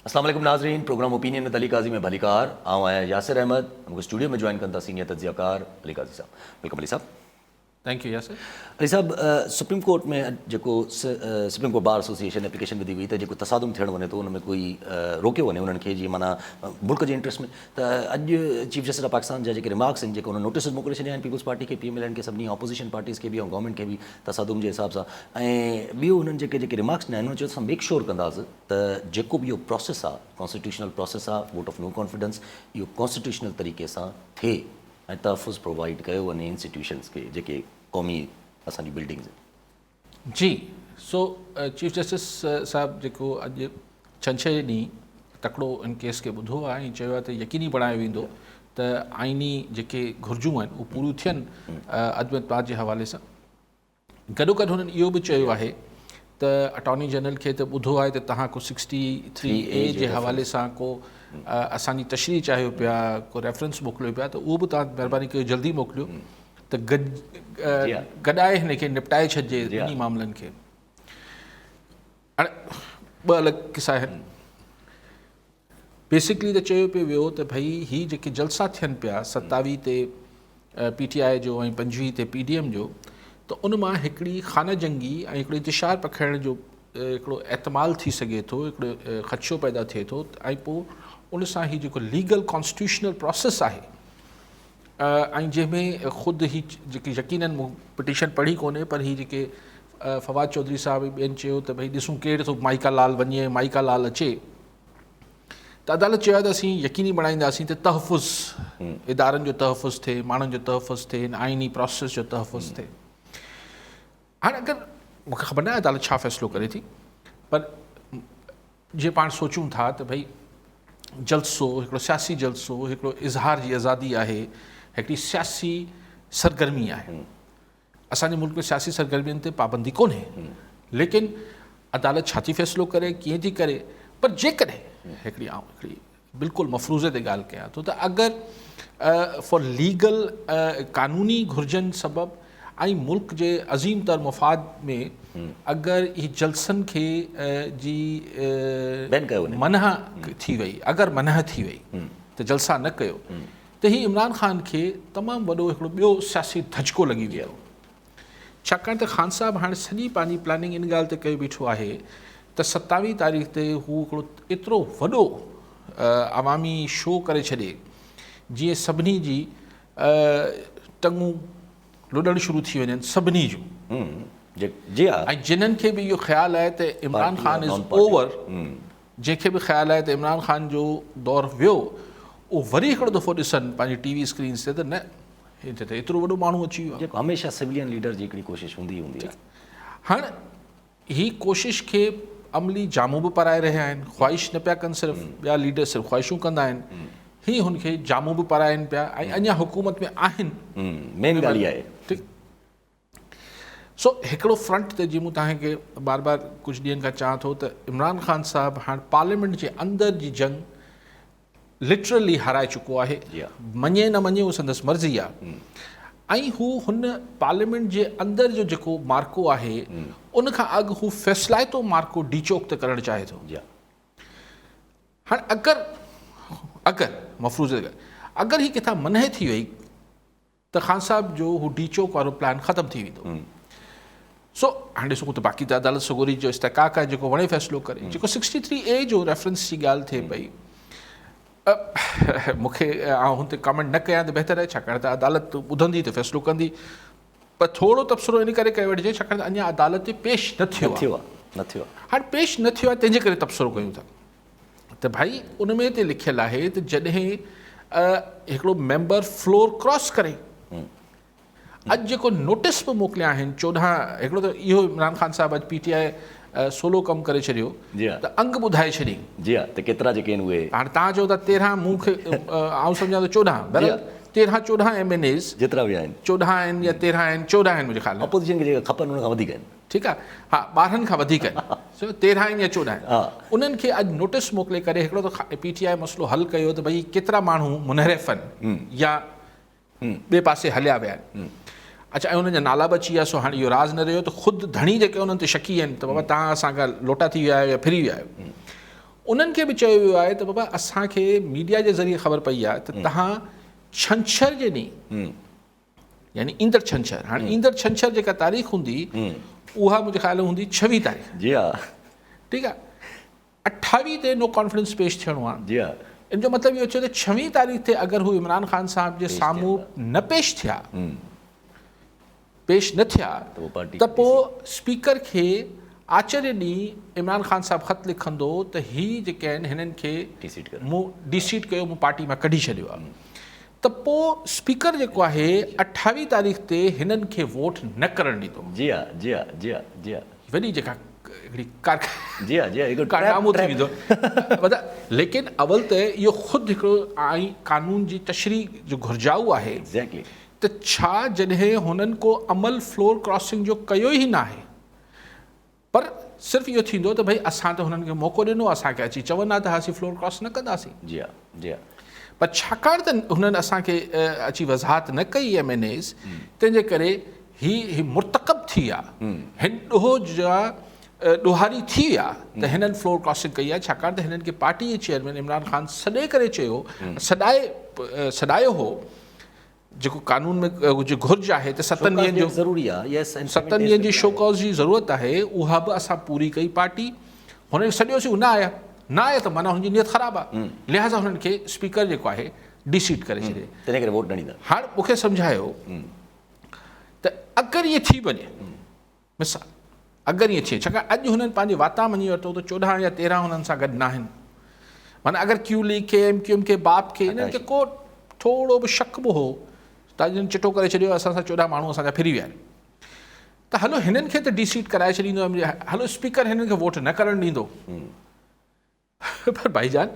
اسلام عليڪم ناظرين programme opinion with Ali Qazi ۾ ڀليڪار آئون آهيان ياسر احمد مونکي اسٽوڊيو ۾ جوائن ڪن ٿا سينيئر تجزيه ڪار علي قاضي صاحب welcome Ali صاحب. Thank you Yasir. Ali صاحب سپريم ڪورٽ ۾ جيڪو supreme court bar association application وڌي هئي ته جيڪو تصادم ٿيڻ وڃي ٿو ان ۾ ڪوئي روڪيو وڃي انهن کي جيئن معنيٰ ملڪ جي انٽريسٽ ۾ ته اڄ چيف جسٽس آف پاڪستان جا جيڪي ريمارڪس آهن جيڪي انهن نوٽيسز موڪلي ڇڏيا آهن پيپلز پارٽي کي پي ايم ايل اين کي سڀني اپوزيشن پارٽيز کي به ۽ گورنمينٽ کي به تصادم جي حساب سان ۽ ٻيو انهن جيڪي جيڪي ريمارڪس ڏنا آهن انهن چيو ته اسان ميڪ شور ڪنداسين ته جيڪو به اهو پراسيس آهي ڪانسٽيٽيوشنل پراسيس آهي ووٽ آف نو ڪانفيڊنس اهو ڪانسٽيٽيوشنل طريقي سان ٿئي ۽ تحفظ پرووائيڊ ڪيو وڃي انسٽيٽيوشنز کي جيڪي قومي اسان جون بلڊنگز آهن. جي سو چيف جسٽس صاحب جيڪو اڄ ڇنڇر جي ڏينهن تڪڙو ان ڪيس کي ٻڌو آهي ۽ چيو آهي ته يقيني بڻايو ويندو ته آئيني جيڪي گهرجون آهن اهي پوريون ٿين عدم اعتماد جي حوالي سان. گڏوگڏ هنن اهو به چيو آهي ته اٽارني جنرل کي ته ٻڌو آهي ته توهان ڪو سڪسٽي ٿري اي جي حوالي سان ڪو اسان جي تشريح چاهيو پيا ڪو ريفرنس موڪليو پيا ته اهو به توهان مهرباني ڪري جلدي موڪليو ته گڏائي هن کي نپٽائي ڇڏجي ٻنهي معاملن کي. هاڻي ٻه الڳ قصا آهن. بيسڪلي ته چيو پيو ويو ته ڀئي هي جيڪي جلسا ٿين پيا 27 تي پي ٽي آء جو ۽ 25 تي پي ڊي ايم جو ته ان مان هڪڙي خانه جنگي ۽ هڪڙو انتشار پکيڙڻ جو هڪڙو احتمال ٿي سگهي ٿو هڪڙو خدشو پيدا ٿئي ٿو ۽ پوء ان سان هي جيڪو ليگل ڪانسٽيٽيوشنل پروسيس آهي ۽ جنهن ۾ خود هي جيڪي يقينن مون پٽيشن پڙهي ڪونهي پر هي جيڪي فواد چوڌري صاحب ٻين چيو ته ڀئي ڏسون ڪير ٿو مائيڪا لال وڃي مائيڪا لال اچي ته عدالت چيو آهي ته اسين يقيني بڻائينداسين ته تحفظ ادارن جو تحفظ ٿئي ماڻهن جو تحفظ ٿئي هن آئيني پراسيس جو تحفظ ٿئي هاڻي اگر مونکي خبر ناهي عدالت ڇا فيصلو ڪري ٿي پر جي پاڻ سوچون ٿا ته ڀئي جلسو هڪڙو سياسي جلسو هڪڙو اظهار جي آزادي آهي هڪڙي سياسي سرگرمي آهي اسان جي ملڪ ۾ سياسي سرگرمين تي پابندي ڪونهي ليڪن عدالت ڇا ٿي فيصلو ڪري ڪيئن ٿي ڪري پر جيڪڏهن هڪڙي آئون هڪڙي بلڪل مفروضي تي ڳالهه ڪيان ٿو ته اگر فار ليگل قانوني گهرجن سبب ۽ ملڪ جي عظيم تر مفاد ۾ اگر هي جلسن کي جي منع ٿي وئي اگر منع ٿي وئي ته جلسا نه ڪيو ته هي عمران خان کي تمام وڏو هڪڙو ٻيو سياسي ڌچڪو لڳي ويو ڇاڪاڻ ته خان صاحب هاڻي سڄي پنهنجي پلاننگ ان ڳالهه تي ڪيو بيٺو آهي ته 27 تاريخ تي هو هڪڙو ايترو وڏو عوامي شو ڪري ڇڏي جيئن سڀني جي ٽنگون لڏڻ شروع ٿي وڃن سڀني جون جي ها ۽ جنھن کي به اهو خيال آهي ته عمران خان از اوور جنهن کي به خيال آهي ته عمران خان جو دور ويو اهو وري هڪڙو دفعو ڏسن پنهنجي ٽي وي اسڪرينز تي ته نه هتي ته ايترو وڏو ماڻهو اچي ويو آهي. جيڪو هميشه سولين ليڊر جي هڪڙي ڪوشش هوندي هوندي آهي. هاڻ هي ڪوشش کي عملي جامو به پارائي رهيا آهن خواهش نه پيا ڪن صرف ٻيا ليڊر صرف خواهشون ڪندا آهن هي هن کي جامو به پارائين پيا ۽ اڃا حڪومت ۾ آهن. مين ڳالهه اها آهي. ٺيڪ. سو هڪڙو فرنٽ تي جي مون توهان کي بار بار ڪجهه ڏينهن کان چوان ٿو ته عمران خان صاحب هاڻ پارليامينٽ جي اندر جي جنگ لٽرلي هارائي چڪو آهي مڃي نه مڃي اهو سندس مرضي آهي ۽ هو هن پارليامينٽ جي اندر جو جيڪو مارڪو آهي ان کان اڳ هو فيصلائتو مارڪو ڊي چوڪ تي ڪرڻ چاهي ٿو. هاڻ اگر اگر مفروض اگر هي ڪٿان منهي ٿي وئي ته خان صاحب جو هو ڊي چوڪ وارو پلان ختم ٿي ويندو. سو هاڻي ڏسون ته باقي ته عدالت سڳوري جو استحقاق آهي جيڪو وڻي فيصلو ڪري. جيڪو 63 اي جو ريفرنس جي ڳالهه ٿئي پئي مون کي آئون هن تي ڪامينٽ نه ڪيان ته بهتر آهي ڇاڪاڻ ته عدالت ٻڌندي ته فيصلو ڪندي پر ٿورو تبصرو ان ڪري ڪيو وٺجي ڇاڪاڻ ته اڃا عدالت تي پيش نه ٿيو آهي نه ٿيو آهي هاڻي پيش نه ٿيو آهي تنهن جي ڪري تبصرو ڪيون ٿا. ته ڀائي ان ۾ تي لکيل آهي ته جڏهن هڪڙو ميمبر فلور ڪراس ڪري اڄ جيڪو نوٽيس به موڪليا آهن 14 هڪڙو ته اهو عمران خان صاحب اڄ پي ٽي آء سولو ڪم ڪري ڇڏيو ته انگ ٻڌائي ڇڏي جي ها ته ڪيترا جيڪي آهن اهي هاڻي تان چئو ٿا 13 مون کي آئون سمجهان ٿو 14 بهرحال 13 14 ايم اين ايز جيترا به آهن 14 آهن يا 13 آهن 14 آهن منهنجي خيال ۾ اپوزيشن کي جيڪا کپن ان کان وڌيڪ آهن ٺيڪ آ ها 12 کان وڌيڪ آهن سو 13 آهن يا 14 آهن انهن کي اڄ نوٽيس موڪلي ڪري هڪڙو ته پي ٽي آء مسئلو حل ڪيو ته ڀئي ڪيترا ماڻهو منحرف آهن يا ٻئي پاسي هليا ويا آهن اڇا ۽ انهن جا نالا به اچي ويا سو هاڻي اهو راز نه رهيو ته خود ڌڻي جيڪي انهن تي شڪي آهن ته بابا توهان اسان کان لوٽا ٿي ويا آهيو يا ڦري ويا آهيو. انهن کي به چيو ويو آهي ته بابا اسان کي ميڊيا جي ذريعي خبر پئي آهي ته توهان ڇنڇر جي ڏينهن يعني ايندڙ ڇنڇر، هاڻي ايندڙ ڇنڇر جيڪا تاريخ هوندي اها منهنجي خيال ۾ هوندي 26 تاريخ. جي ها. ٺيڪ آهي، 28 تي نو ڪانفيڊنس پيش ٿيڻو آهي. جي ها. ان جو مطلب اهو ٿيو ته 26 تاريخ تي اگر هو عمران خان صاحب جي سامهون نه پيش ٿيا، پيش نه ٿيا ته پوء اسپيڪر کي آچر ڏينهن عمران خان صاحب خط لکندو ته هي جيڪي آهن هنن کي مون ڊي سيٽ ڪيو، مون پارٽي مان ڪڍي ڇڏيو آهي ته پوء اسپيڪر جيڪو آهي 28 تاريخ تي هنن کي ووٽ نه ڪرڻ ڏيندو. جي ها جي ها جي ها جي ها. وڏي جيڪا هڪڙي ڪار جي ها جي ها هڪڙو ڪارنامو ٿي ويندو مطلب ليڪن اول ته اهو خود هڪڙو آئين قانون جي تشريح جو گهرجائو آهي. ايگزيڪٽلي. ته ڇا جڏهن هنن ڪو عمل فلور ڪراسنگ جو ڪيو ئي ناهي پر صرف اهو ٿيندو ته ڀئي اسان ته هنن کي موقعو ڏنو اسان کي اچي چون ها ته اسين فلور ڪراس نه ڪنداسين. جي ها جي ها. پر ڇاڪاڻ ته هنن اسان کي اچي وضاحت نه ڪئي ايم اين ايز تنهن جي ڪري هي هي مرتڪب ٿي ويا هن ڏوهه جا ڏوهاري ٿي ويا ته هنن فلور ڪراسنگ ڪئي آهي ڇاڪاڻ ته هنن کي پارٽي جي چيئرمين عمران خان سڏي ڪري چيو سڏائي سڏايو هو جيڪو قانون ۾ جي گهرج آهي ته ستن ڏينهن جو ضروري آهي يس ستن ڏينهن جي شوڪاز جي ضرورت آهي اها به اسان پوري ڪئي پارٽي هنن کي سڏيوسين هو نه آيا نه آيا ته معنيٰ هن جي نيت خراب آهي لهٰذا هنن کي اسپيڪر جيڪو آهي ڊي سيٽ ڪري ڇڏي تنهن ڪري ووٽ نه ڏيندا. هاڻ مون کي سمجهايو ته اگر ائين ٿي وڃي مثال، اگر ائين ٿئي، ڇاڪاڻ اڄ هنن پنهنجي واتان مڃي ورتو ته 14 يا 13 هنن سان گڏ ناهن. معنيٰ اگر ڪيو ليگ کي، ايم ڪيو ايم کي، باپ کي، انهن کي ڪو ٿورو به شڪ به هو ته اڄ هنن چٽو ڪري ڇڏيو اسان سان 14 ماڻهو اسان جا ڦري ويا آهن ته هلو هنن کي ته ڊي سيٽ ڪرائي ڇڏيندو، هلو اسپيڪر هنن کي ووٽ نه ڪرڻ ڏيندو. پر ڀائي جان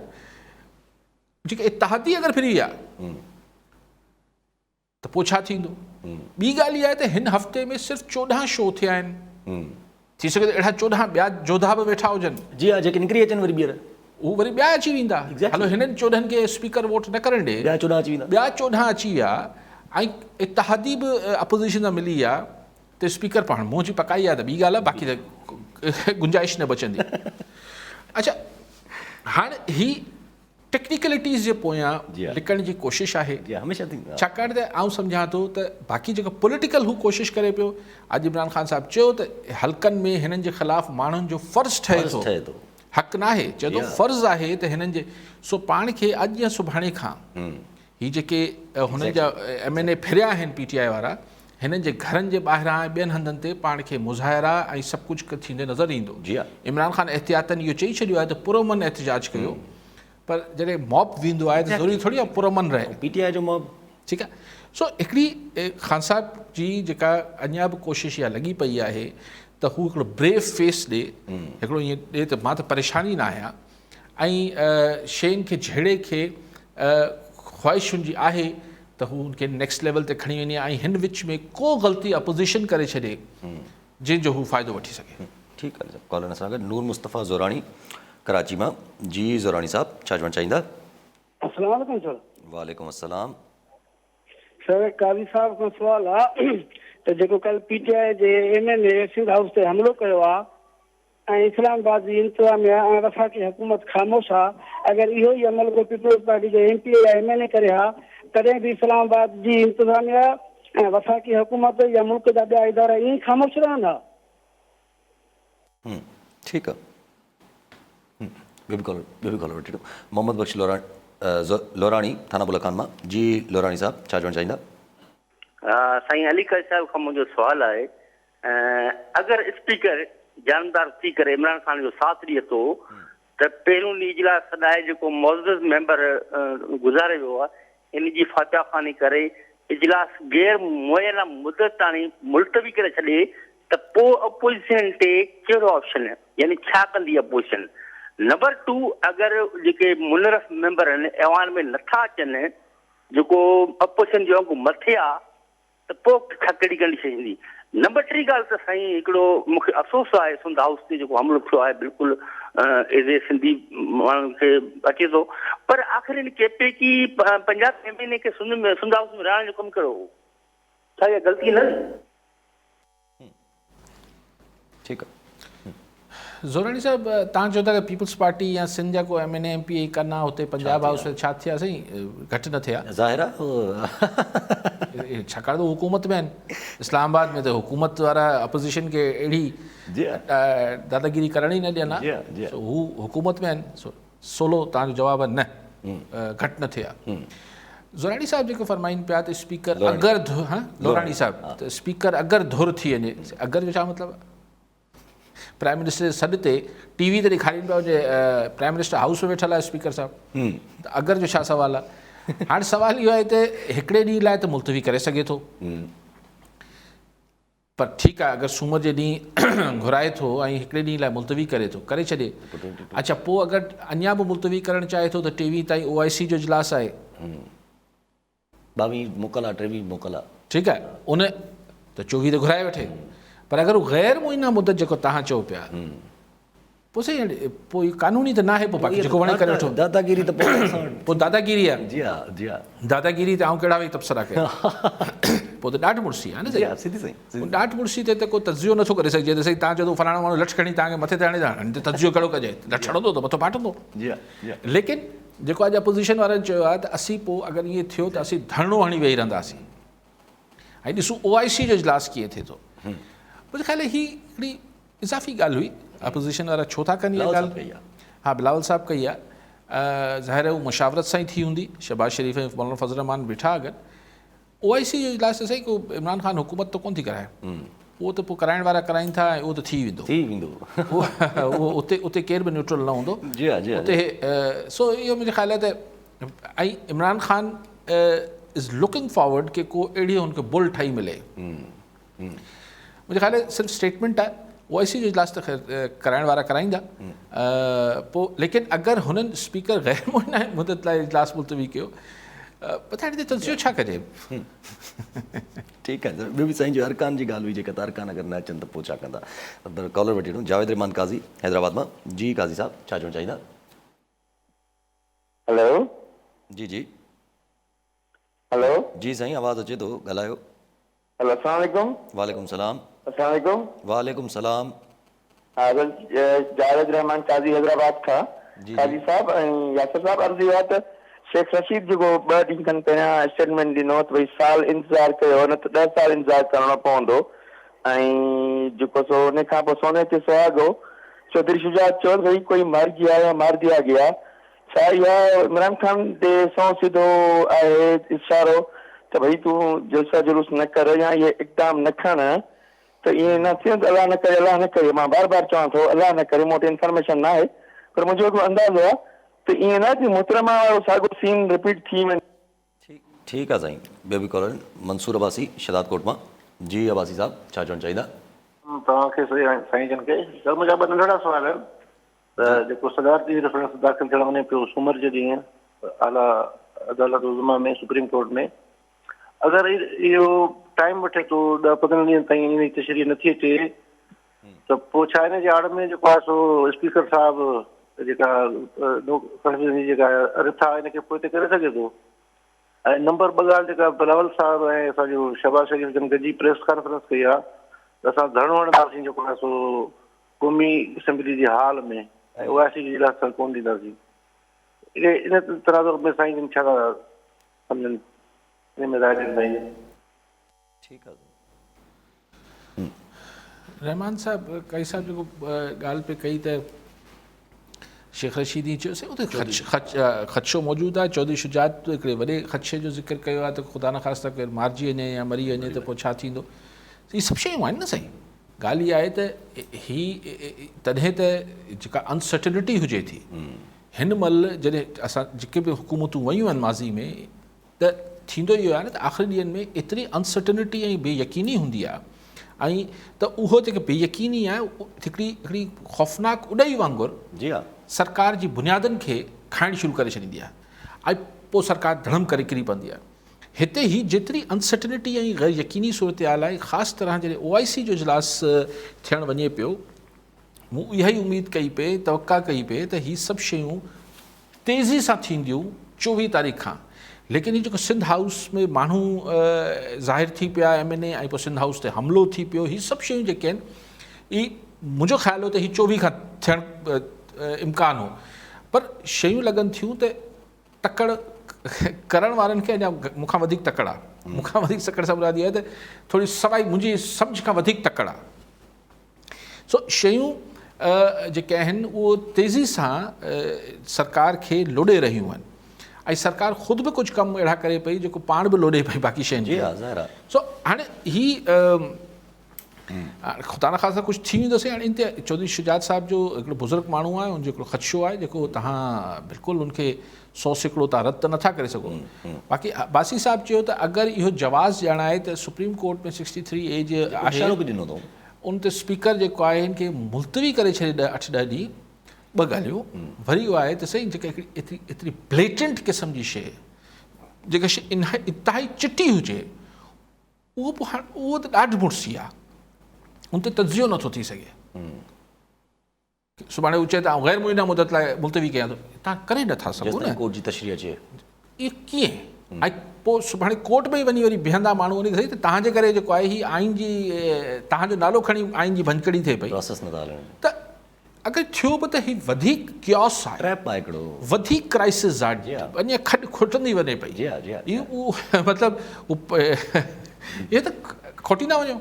جيڪي اتحادي اگر ڦري ويا ته پوء ڇا ٿيندو؟ ٻي ڳالهه اها آهي ته هن هفتي ۾ صرف 14 شو ٿيا آهن. ٿي سگهي ٿو اهڙا 14 ٻيا جوڌا به ويٺا هجن. جي ها جيڪي نڪري اچن وري ٻيهر. هو وري ٻيا اچي ويندا. هلو هنن 14 کي اسپيڪر ووٽ نه ڪرڻ ڏي. ٻيا 14 اچي ويندا. ٻيا 14 اچي ويا ۽ اتحادي به اپوزيشن سان ملي ويا ته اسپيڪر پاڻ منهن جي پڪائي آهي ته ٻي ڳالهه آهي باقي ته گنجائش نه بچندي. اڇا هاڻ هي ٽيڪنيڪلٽيز جي پويان لڪڻ جي ڪوشش آهي ڇاڪاڻ ته آئون سمجهان ٿو ته باقي جيڪو پوليٽيڪل هو ڪوشش ڪري پيو اڄ عمران خان صاحب چيو ته حلقن ۾ هنن جي خلاف ماڻهن جو فرض ٺهي ٿو حق ناهي چئي ٿو فرض آهي ته هنن جي سو پاڻ کي اڄ يا سڀاڻي کان هي جيڪي هنن جا ايم اين اي ڦريا آهن پي ٽي آء وارا هنن جي گهرن جي ٻاهران ۽ ٻين هنڌن تي پاڻ کي مظاهرا ۽ سڀ ڪجهه ٿيندي نظر ايندو. عمران خان احتياطن اهو چئي ڇڏيو آهي ته پرامن احتجاج ڪيو پر جڏهن موب ويندو آهي ته ضروري ٿوري آهي پرامن رهي. پي ٽي آء جو موب. ٺيڪ آهي سو هڪڙي خان صاحب جي جيڪا اڃا به ڪوشش اها لڳي پئي آهي ته هو هڪڙو بريف فيس ڏي هڪڙو ائين ڏي ته مان ته پريشان ئي نه آهيان ۽ شين کي جهيڙي کي خواهش هن جي آهي ته هو ان کي نيڪسٽ ليول تي کڻي وڃي ۽ هن وچ ۾ ڪو غلطي اپوزيشن ڪري ڇڏي جنهن جو هو فائدو وٺي سگهي. ٺيڪ آهي ڪالر سان گڏ نور مصطفيٰ زوراڻي ڪراچي مان جي زوراڻي صاحب ڇا چوڻ چاهيندا. السلام عليڪم سر. وعليڪم السلام. سر قاضي صاحب کان سوال آ ته جيڪو ڪل پي ٽي آء جي ايم اين اي سنڌ هائوس تي حملو ڪيو آ ۽ اسلام آباد جي انتظاميا ۽ وفاقي حڪومت خاموش آ، اگر اهو ئي عمل ڪو پيپلز پارٽي جو ايم پي اي يا ايم اين اي ڪري ها تڏهن به اسلام آباد جي انتظاميا ۽ وفاقي حڪومت يا ملڪ جا ٻيا ادارا ائين ئي خاموش رهن ها؟ هم ٺيڪ آ ٻيو به ڪالر ٻيو به ڪالر وٺي وٺو محمد بخش لوراڻي ٿانا بولا خان مان جي لوراڻي صاحب ڇا چوڻ چاهيندا. سائين علي قاضي صاحب کان منهنجو سوال آهي اگر اسپيڪر جانبدار ٿي ڪري عمران خان جو ساٿ ڏئي ٿو ته پهريون ڏينهن اجلاس سڏائي جيڪو معزز ميمبر گذاري ويو آهي ان جي فاتحه خواني ڪري اجلاس غير معينه مدت تاڻي ملتوي ڪري ڇڏي ته پوء اپوزيشن تي ڪهڙو آپشن يعني ڇا ڪندي اپوزيشن نمبر ٽو اگر جيڪي منحرف ميمبر آهن ايوان ۾ نٿا اچن جيڪو اپوزيشن جو انگ مٿي آ ته پوء ڇا ڪهڙي ڪنڊيشن ايندي. نمبر ٽي ڳالهه ته سائين هڪڙو مون کي افسوس آهي سنڌ هائوس تي جيڪو حملو ٿيو آهي بلڪل ايز اي سنڌي ماڻهن کي اچي ٿو پر آخر هن ڪي پي ڪي پنجاب ايم اين اي کي سنڌ ۾ سنڌ هائوس ۾ رهڻ جو ڪم ڪهڙو هو ڇا اها غلطي نه هئي. ٺيڪ آ. زوراڻي صاحب تان چئو ٿا ته پيپلز پارٽي يا سنڌ جا ڪو M N A M P A ڪن ها اتي پنجاب هائوس ۾ ڇا ٿيا سائين گهٽ نه ٿيا. ظاهر آ. ڇاڪاڻ ته هو حڪومت ۾ آهن اسلام آباد ۾ ته حڪومت وارا اپوزيشن کي اهڙي داداگيري ڪرڻ ئي نه ڏين ها سو هو حڪومت ۾ آهن سو سولو تان جو جواب آهي نه گهٽ نه ٿيا. زوراڻي صاحب جيڪو فرمائين پيا ته اسپيڪر اگر لوراڻي صاحب ته اسپيڪر اگر ڌر ٿي وڃي اگر جو ڇا مطلب آهي؟ پرائم منسٽر جي سڏ تي ٽي وي تي ڏيکارين پيا جي پرائم منسٽر هائوس ۾ ويٺل آهي اسپيڪر صاحب ته اگر جو ڇا سوال آهي هاڻي سوال اهو آهي ته هڪڙي ڏينهن لاء ته ملتوي ڪري سگهي ٿو پر ٺيڪ آهي اگر سومر جي ڏينهن گهرائي ٿو ۽ هڪڙي ڏينهن لاء ملتوي ڪري ٿو ڪري ڇڏي اڇا پوء اگر اڃا به ملتوي ڪرڻ چاهي ٿو ته ٽيويهه تائين او آء سي جو اجلاس آهي ٻاويهه موڪل آ ٽيويهه موڪل آ. ٺيڪ آهي ان ته 24 تي گهرائي وٺي پر اگر هو غير معينه مدت جيڪو تهان چئو پيا پوء سائين پوء اهو قانوني ته ناهي پوء باقي جيڪو وڻي ڪري وٺو. داداگيري ته پوء اسان وٽ پوء داداگيري آ. جي ها جي ها. داداگيري تي آئون ڪهڙا ويهي تبصرا ڪيان پوء ته ڏاڍ مڙسي آ نه سائين. جي ها سڌي سائين. ان ڏاڍ مڙسي تي ته ڪو تجزيو نٿو ڪري سگهجي ته سائين تهان چئو ٿو فلاڻو ماڻهو لٺ کڻي تهان کي مٿي تي هڻي ته هن تي تجزيو ڪهڙو ڪجي لٺ هڻندو ته مٿو ڦاٽندو. جي ها جي ها. ليڪن جيڪو اڄ اپوزيشن وارن چيو آهي ته اسين پوء اگر ائين ٿيو ته اسين ڌرڻو هڻي ويهي رهنداسين ۽ ڏسون او آء سي جو اجلاس ڪيئن ٿئي ٿو. منهنجي خيال ۾ هي هڪڙي اضافي ڳالهه هئي اپوزيشن وارا ڇو ٿا ڪن اها ڳالهه ها بلاول صاحب ڪئي آهي ظاهر آهي هو مشاورت سان ئي ٿي هوندي شهباز شريف ۽ مولانا فضل الرحمان بيٺا گڏ او آء سي جو اجلاس ته سائين ڪو عمران خان حڪومت ته ڪونه ٿي ڪرائي اهو ته پوء ڪرائڻ وارا ڪرائين ٿا ۽ اهو ته ٿي ويندو ٿي ويندو اهو اتي اتي ڪير به نيوٽرل نه هوندو جي ها جي ها اتي سو اهو منهنجي خيال آهي ته ۽ Imran Khan is looking forward ڪي ڪو اهڙي هن کي بل ٺهي ملي منهنجي خيال آهي صرف اسٽيٽمينٽ آهي او آء سي جو اجلاس ته خير ڪرائڻ وارا ڪرائيندا پوء ليڪن اگر هنن اسپيڪر غير معينه مدت لاء اجلاس ملتوي ڪيو پتہ هاڻي تجزيو ڇا ڪجي. ٺيڪ آهي ٻيو به سائين جو ارڪان جي ڳالهه هئي جيڪا ته ارڪان اگر نه اچن ته پوء ڇا ڪندا پر ڪالر وٺي وٺون جاويد رحمان قاضي حيدرآباد مان جي قاضي صاحب ڇا چوڻ چاهيندا. هلو. جي جي. هلو. جي سائين آواز اچي ٿو ڳالهايو. هلو السلام عليڪم. وعليڪم سلام. السلام عليڪم. وعليڪم سلام. ها سر جاويد رحمان قاضي حيدرآباد کان جي جي. قاضي صاحب ۽ ياسر صاحب عرض اهو آهي ته شيخ رشيد جيڪو ٻه ڏينهن کن پهريان اسٽيٽمينٽ ڏنو ته ڀئي سال انتظار ڪيو نه ته ڏهه سال انتظار ڪرڻو پوندو ۽ جيڪو سو ان کان پوء سوني تي سهاڳو چوڌري شجاعت چيو ته ڀئي ڪوئي مر گيا يا مار ديا گيا ڇا اها عمران خان ڏي سنئون سڌو آهي اشارو ته ڀئي تون جلسا جلوس نه ڪر يا اهي اقدام نه کڻ ته ائين نه ٿئي ته الله نه ڪري الله نه ڪري مان بار بار چوان ٿو الله نه ڪري مون وٽ انفارميشن نه آهي پر منهنجو هڪڙو اندازو آهي ته ائين نه ته محترمه وارو ساڳو سين رپيٽ ٿي وڃي. ٺيڪ آ سائين ٻيو به ڪالر منصور عباسي شھدادڪوٽ مان جي عباسي صاحب ڇا چوڻ چاھيندا. توهان کي سائين جن کي سر منهنجا ٻه ننڍڙا سوال آهن ته جيڪو صدارتي ريفرنس داخل ٿيڻ وڃي پيو سومر جي ڏينهن اعليٰ عدالت عظميٰ ۾ سپريم ڪورٽ ۾ اگر اهو ٽائيم وٺي ٿو ڏهه پندرهن ڏينهن تائين ان جي تشريح نٿي اچي ته پوء ڇا ان جي آڙ ۾ جيڪو آهي سو اسپيڪر صاحب جيڪا نو ڪانفرنس جي جيڪا رٿا آهي ان کي پوئتي ڪري سگهي ٿو ۽ نمبر ٻه ڳالهه جيڪا بلاول صاحب ۽ اسان جو شهباز شريف جن گڏجي پريس ڪانفرنس ڪئي آهي ته اسان ڌرڻو هڻنداسين جيڪو آهي سو قومي اسيمبلي جي هال ۾ ۽ او آء سي جي اجلاس ٿيڻ ڪونه ڏينداسين. ان تناظر ۾ سائين جن ڇا ٿا سمجهن ان ۾ راء ڏين سائين جن. ٺيڪ آ. رحمان صاحب قائي صاحب جيڪو ڳالهه پئي ڪئي ته شيخ رشيد ائين چيو سائين اتي خدشو موجود آهي چوڌري شجاعت هڪڙي وڏي خدشي جو ذڪر ڪيو آهي ته خدا نخواسته ڪير مارجي وڃي يا مري وڃي ته پوء ڇا ٿيندو هي سڀ شيون آهن نه سائين ڳالهه اها آهي ته هي تڏهن ته جيڪا انسرٽنٽي هجي ٿي هن مهل جڏهن اسان جيڪي به حڪومتون ويون آهن ماضي ۾ ته ٿيندو اهو آهي نه ته آخري ڏينهن ۾ ايتري انسرٽنٽي ۽ بي يقيني هوندي آهي ۽ ته اهو جيڪي بي يقيني آهي هڪڙي هڪڙي خوفناڪ اڏئي وانگر جي ها سرڪار جي بنيادن کي کائڻ شروع ڪري ڇڏيندي آهي ۽ پوء سرڪار ڌڙم ڪري ڪري پوندي آهي هتي هي جيتري انسرٽنٽي ۽ غير يقيني صورتحال آهي خاص طرح جڏهن او آء سي جو اجلاس ٿيڻ وڃي پيو مون اها ئي اميد ڪئي پئي توقع ڪئي پئي ته هي سڀ شيون تيزي سان ٿينديون 24 تاريخ کان ليڪن هي جيڪو سنڌ هائوس ۾ ماڻهو ظاهر ٿي پيا ايم اين اي ۽ پوء سنڌ هائوس تي حملو ٿي پيو هي سڀ شيون جيڪي آهن هي منهنجو خيال هو ته هي 24 کان ٿيڻ امڪان هو پر شيون لڳن ٿيون ته تڪڙ ڪرڻ وارن کي اڃا مون کان وڌيڪ تڪڙ آ. مون کان وڌيڪ تڪڙ سان مراد اها آهي ته ٿوري سوائي منهنجي سمجهه کان وڌيڪ تڪڙ آ. سو شيون جيڪي آهن اهو تيزي سان سرڪار کي لوڏي رهيون آهن ۽ سرڪار خود به ڪجهه ڪم اهڙا ڪري پئي جيڪو پاڻ به لوڏي پئي باقي شين کي. سو هاڻي هي خدا نخواسته ڪجهه ٿي ويندو سائين هاڻي ان تي چوڌري شجاعت صاحب جو هڪڙو بزرگ ماڻهو آهي ان جو هڪڙو خدشو آهي جيڪو تهان بلڪل ان کي 100% تان رد ته نٿا ڪري سگهو باقي عباسي صاحب چيو ته اگر اهو جواز ڄاڻائي ته سپريم ڪورٽ ۾ 63 اي جي اشارو به ڏنو اٿئون ان تي اسپيڪر جيڪو آهي ان کي ملتوي ڪري ڇڏي 10 8 10 ڏينهن ٻه ڳالهيون وري اهو آهي ته سائين جيڪا هڪڙي ايتري ايتري بليٽنٽ قسم جي شيء جيڪا شيء انتهائي چٽي هجي اهو به هاڻ اهو ته ڏاڍ مڙسي آ ان تي تجزيو نٿو ٿي سگهي. سڀاڻي هو چئي ته آئون غير معينه مدت لاء ملتوي ڪيان ٿو، توهان ڪري نٿا سگهو نه. جيستائين ڪورٽ جي تشريح اچي. اهو ڪيئن؟ ۽ پوء سڀاڻي ڪورٽ ۾ ئي وڃي وري بيهندا ماڻهو وڃي ته توهان جي ڪري جيڪو آهي هي آئين جي توهان جو نالو کڻي آئين جي ڀڃڪڙي ٿئي پئي. پراسيس نٿا هلڻ ڏين. ته اگر ٿيو به ته هي وڌيڪ ڪيوس آهي. ٽريپ آهي هڪڙو. وڌيڪ ڪرائسز آهي. جي ها. اڃا کڏ کوٽندي وڃي پئي. جي ها جي ها. هي اهو مطلب اهو ته کوٽيندا وڃو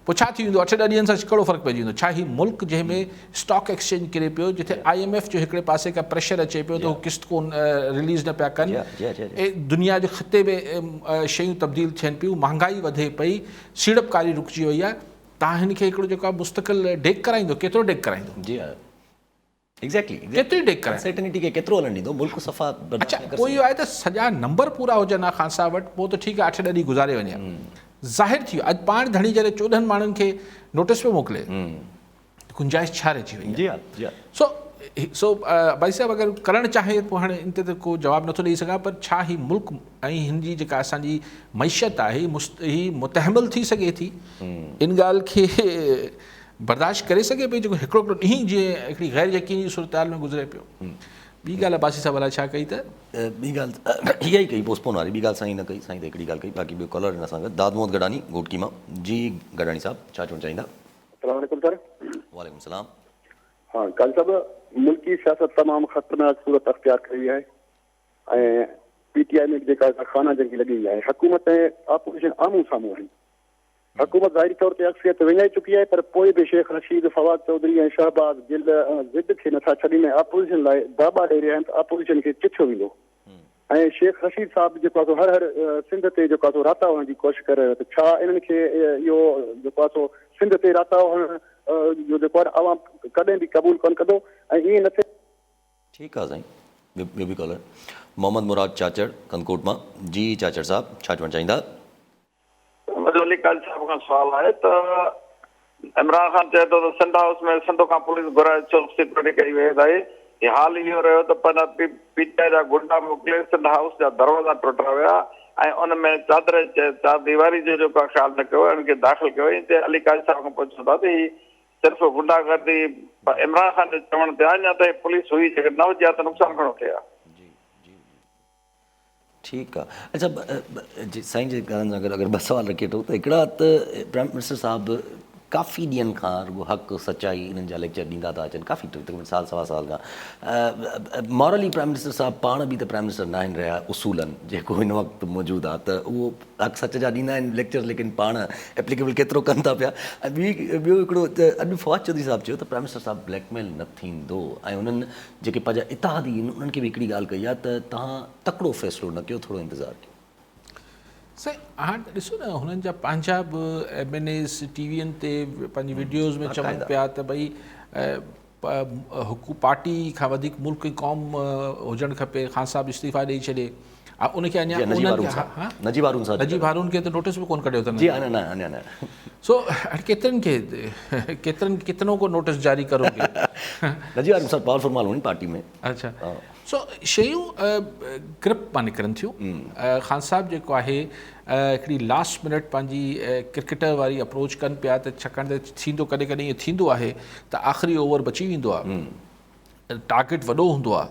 پوء ڇا ٿي ويندو اٺ ڏهه ڏينهن سان ڪهڙو فرق پئجي ويندو ڇا هي ملڪ جنهن ۾ اسٽاڪ ايڪسچينج ڪري پيو جتي I M F جو هڪڙي پاسي کان پريشر اچي پيو ته هو قسط ڪون رليز نه پيا ڪن دنيا جي خطي ۾ شيون تبديل ٿين پيون مهانگائي وڌي پئي سيڙپڪاري رڪجي وئي آهي توهان هن کي هڪڙو جيڪو آهي مستقل ڊيڪ ڪرائيندو ڪيترو ڊيڪ ڪرائيندو؟ جي ها ايگزيڪٽلي ڪيتري ڊيڪ ڪرائيندو؟ انسرٽينٽي کي ڪيترو هلڻ ڏيندو ملڪ صفا برداشت نه ڪري سگهندو. اڇا پوء اهو آهي ته سڄا نمبر پورا هجن ها خان صاحب وٽ پوء ته ٺيڪ آهي اٺ ڏهه ڏينهن گذاري وڃي ها ظاهر ٿي ويو اڄ پاڻ ڌڻي جڏهن 14 ماڻهن کي نوٽيس پيو موڪلي ته گنجائش ڇا رهجي وئي آهي. جي ها جي ها. سو سو ڀائي صاحب اگر ڪرڻ چاهي پوء هاڻي ان تي ته ڪو جواب نٿو ڏئي سگهان پر ڇا هي ملڪ ۽ هن جي جيڪا اسان جي معيشت آهي هي متحمل ٿي سگهي ٿي ان ڳالهه کي برداشت ڪري سگهي پئي جيڪو هڪڙو هڪڙو ڏينهن جيئن هڪڙي غير يقيني جي صورتحال ۾ گذري پيو. ٻي ڳالهه عباسي صاحب الائي ڇا ڪئي ته. ٻي ڳالهه اها ئي ڪئي پوسٽپون واري ٻي ڳالهه سائين نه ڪئي سائين ته هڪڙي ڳالهه ڪئي باقي ٻيو ڪالر هن سان گڏ داد محمد گڏاني گهوٽڪي مان جي گڏاني صاحب ڇا چوڻ چاهيندا. السلام عليڪم سر. وعليڪم السلام. ها قاضي صاحب ملڪي سياست تمام خطرناڪ صورت اختيار ڪئي وئي آهي ۽ پي ٽي آء ۾ به جيڪا خانه جنگي لڳي وئي آهي حڪومت ۽ اپوزيشن آمهون سامهون آهن حڪومت ظاهري طور تي اڪثريت وڃائي چڪي آهي پر پوء به شيخ رشيد، فواد چوڌري ۽ شهباز گل ضد کي نٿا ڇڏين ۽ اپوزيشن لاء داٻا ڏئي رهيا آهن ته اپوزيشن کي چٿيو ويندو ۽ شيخ رشيد صاحب به جيڪو آهي سو هر هر سنڌ تي جيڪو آهي سو راتاهو هڻڻ جي ڪوشش ڪري رهيو آهي ته ڇا انهن کي اهو جيڪو آهي سو سنڌ تي راتاهو هڻڻ جو جيڪو آهي عوام ڪڏهن به قبول ڪونه ڪندو ۽ ائين نه ٿئي. ٺيڪ آ سائين ٻيو به ڪالر محمد مراد چاچڙ ڪنڌڪوٽ مان جي چاچڙ صاحب ڇا چوڻ چاهيندا. منهنجو علي قاضي صاحب کان سوال آهي ته عمران خان چئي ٿو ته سنڌ هائوس ۾ سنڌ کان پوليس گهرائي چوڪ سيڪيورٽي ڪئي وئي آهي هي حال اهو رهيو ته پنهنجا پي ٽي آء جا گنڊا موڪلي سنڌ هائوس جا دروازا ٽوٽا ويا ۽ ان ۾ چادر چار ديواري جو جيڪو خيال نه ڪيو ويو ان کي داخل ڪيو ويو ان تي علي قاضي صاحب کان پڇون ٿا ته هي صرف غنڊا گردي عمران خان جي چوڻ تي آهي يا ته هي پوليس هئي جيڪڏهن نه هجي ها ته نقصان گهڻو ٿئي ها. ٺيڪ آ اڇا جي سائين جي ڳالهين سان گڏ اگر ٻه سوال رکي وٺون ته هڪڙا ته پرائم منسٽر صاحب ڪافي ڏينهن کان رڳو حق سچائي انهن جا ليڪچر ڏيندا ٿا اچن ڪافي تقريبن سال سوا سال کان مورلي پرائم منسٽر صاحب پاڻ به ته پرائم منسٽر ناهن رهيا اصولن جيڪو هن وقت موجود آ ته اهو حق سچ جا ڏيندا آهن ليڪچر ليڪن پاڻ اپليڪيبل ڪيترو ڪن ٿا پيا ۽ ٻي ٻيو هڪڙو ته اڄ فواد چوڌري صاحب چيو ته پرائم منسٽر صاحب بليڪ ميل نه ٿيندو ۽ انهن جيڪي پنهنجا اتحادي آهن انهن کي به هڪڙي ڳالهه ڪئي آهي ته توهان تڪڙو فيصلو نه ڪيو ٿورو انتظار ڪيو. سائين هاڻ ته ڏسو نه هنن جا پنهنجا به ايم اين ايز ٽي وين تي پنهنجي وڊيوز ۾ چون پيا ته ڀئي پارٽي کان وڌيڪ ملڪ ۽ قوم هجڻ کپي خان صاحب استعيفا ڏئي ڇڏي ان کي اڃا نجيب هارون صاحب نجيب هارون صاحب نجيب هارون کي ته نوٽيس به ڪون ڪڍيو اٿن جي نه نه اڃا نه سو ڪيترن کي ڪيترن ڪتنو کو نوٽيس جاري ڪرو گي نجيب هارون صاحب پاورفل ماڻهو آهن پارٽي ۾ اچھا سو شيون گرپ مان نڪرن ٿيون خان صاحب جيڪو آهي هڪڙي لاسٽ منٽ پنهنجي ڪرڪيٽر واري اپروچ ڪن پيا ته ڇاڪاڻ ته ٿيندو ڪڏهن ڪڏهن ائين ٿيندو آهي ته آخري اوور بچي ويندو آهي ٽارگيٽ وڏو هوندو آ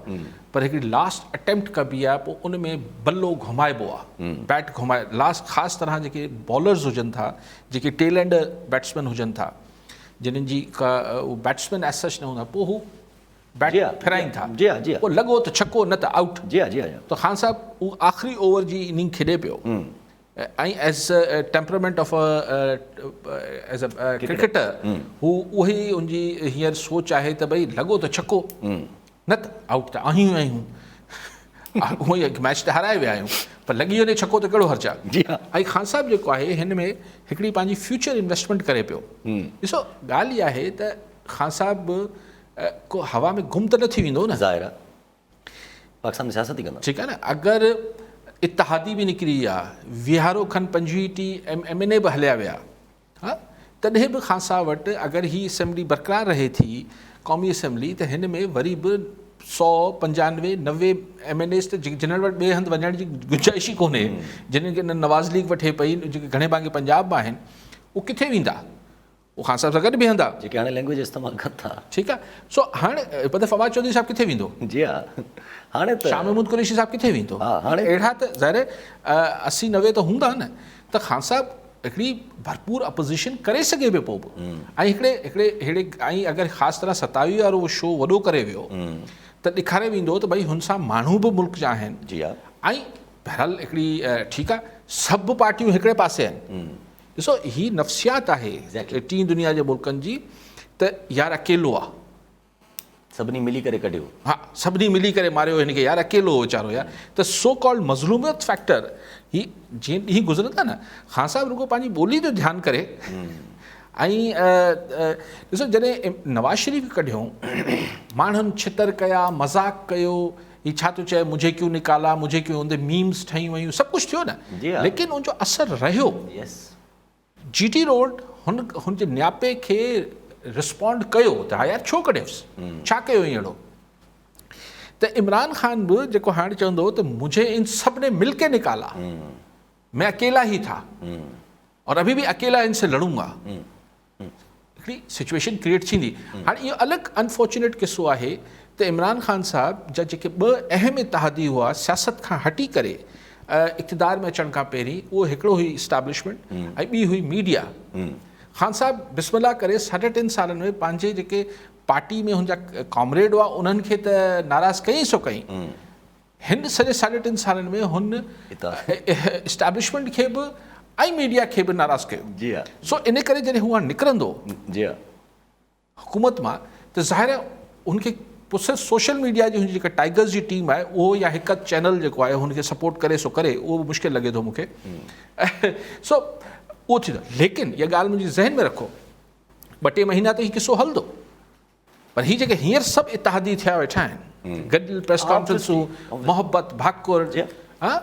پر هڪڙي لاسٽ اٽيمپٽ ڪبي آ پوء ان ۾ بلو گهمائبو آ بيٽ گهمائي لاسٽ خاص طرح جيڪي بالرز هجن ٿا جيڪي ٽيل اينڊ بيٽسمين هجن ٿا جنھن جي ڪا بيٽسمين ايز سچ نه هوندا پوء هو بيٽ ڦيرائين ٿا جي ها جي پوء لڳو ته ڇڪو نه ته آئوٽ جي ها جي ها ته خان صاحب هو آخري اوور جي اننگ کيڏي پيو ۽ as temperament of as a cricketer هو اهي ئي ان جي هينئر سوچ آهي ته ڀئي لڳو ته ڇڪو نه ته آئوٽ ته آهيون ئي آهيون هونئن ئي ميچ ته هارائي ويا آهيون پر لڳي وڃي ڇڪو ته ڪهڙو حرج آهي جي ها ۽ خان صاحب جيڪو آهي هن ۾ هڪڙي پنهنجي فيوچر انويسٽمينٽ ڪري پيو ڏسو ڳالهه اها آهي ته خان صاحب به ڪو هوا ۾ گم ته نه ٿي ويندو نه ظاهر آهي پاڪستان ۾ سياست ئي ڪندا ٺيڪ آهي نه اگر اتحادي به نڪري ويا ويهارو کن 25 ٽي ايم اين اي به هليا ويا ها تڏهن به خان صاحب وٽ اگر هي اسيمبلي برقرار رهي ٿي قومي اسيمبلي ته هن ۾ وري به سو پنجانوي 90 ايم اين ايز ته جنھن وٽ ٻئي هنڌ وڃڻ جي گنجائش ئي ڪونهي جنھن کي نواز ليگ وٺي پئي جيڪي گهڻي ڀاڱي پنجاب مان آهن اهي ڪٿي ويندا اهي خان صاحب سان گڏ بيهندا جيڪي هاڻي لينگويج استعمال ڪن ٿا. ٺيڪ آ سو هاڻي مطلب فواد چوڌري صاحب ڪٿي ويندو؟ جي ها هاڻي ته شاهه محمود قريشي صاحب ڪٿي ويندو؟ ها هاڻي اهڙا ته ظاهر آهي 80 90 ته هوندا نه ته خان صاحب هڪڙي ڀرپور اپوزيشن ڪري سگهي پيو پوء به ۽ هڪڙي هڪڙي ههڙي ۽ اگر خاص طرح 27 وارو اهو شو وڏو ڪري ويو ته ڏيکاري ويندو ته ڀئي هن سان ماڻهو به ملڪ جا آهن جي ها ۽ بهرحال هڪڙي ٺيڪ آ سڀ پارٽيون هڪڙي پاسي آهن ڏسو هي نفسيات آهي ٽين دنيا جي ملڪن جي ته يار اڪيلو آ. سڀني ملي ڪري ڪڍيو. ها سڀني ملي ڪري ماريو هن کي يار اڪيلو هو ويچارو يار ته سو ڪالڊ مظلوميت فيڪٽر هي جيئن ڏينهن گذرندا نه خان صاحب رڳو پنهنجي ٻولي جو ڌيان ڪري ۽ ڏسو جڏهن نواز شريف کي ڪڍيو ماڻهن ڇتر ڪيا مذاق ڪيو هي ڇا ٿو چئي مجهي ڪيون نڪالا مجهي ڪيون ان تي ميمز ٺهي ويون سڀ ڪجهه ٿيو نه ليڪن ان جو اثر رهيو جي ٽي روڊ هن هن جي نياپي کي رسپونڊ ڪيو ته ها يار ڇو ڪڍيوس ڇا ڪيو ائين اهڙو ته عمران خان به جيڪو هاڻي چوندو ته مجهي ان سڀ ني مل ڪي نڪالا مين اڪيلا هي ٿا اور ابھی به اڪيلا ان سي لڙون گا هڪڙي سچويشن ڪريئيٽ ٿيندي. هاڻي اهو الڳ انفارچونيٽ قصو آهي ته عمران خان صاحب جا جيڪي ٻه اهم اتحادي هئا سياست کان هٽي ڪري اقتدار ۾ اچڻ کان پهرين اهو هڪڙو هئي اسٽيبلشمينٽ ۽ ٻي هئي ميڊيا. خان صاحب بسم الله ڪري ساڍا ٽن سالن ۾ پنهنجي جيڪي پارٽي ۾ هن جا ڪامريڊ هئا انهن کي ته ناراض ڪيائين سو ڪيائين هن سڄي ساڍي ٽن سالن ۾ هن اسٽيبلشمينٽ کي به ۽ ميڊيا کي به ناراض ڪيو. جي ها. سو ان ڪري جڏهن هو هاڻ نڪرندو جي ها. حڪومت مان ته ظاهر آهي هن کي پوء صرف سوشل ميڊيا جي هن جي جيڪا ٽائيگرز جي ٽيم آهي اهو يا هڪ اڌ چينل جيڪو آهي هن کي سپورٽ ڪري سو ڪري اهو به مشڪل لڳي ٿو مون کي سو اهو ٿيندو ليڪن اها ڳالهه منهنجي ذهن ۾ رکو ٻه ٽي مهينا ته هي قصو هلندو پر هي جيڪي هينئر سڀ اتحادي ٿيا ويٺا آهن گڏيل پريس ڪانفرنسون محبت ڀاڪر ها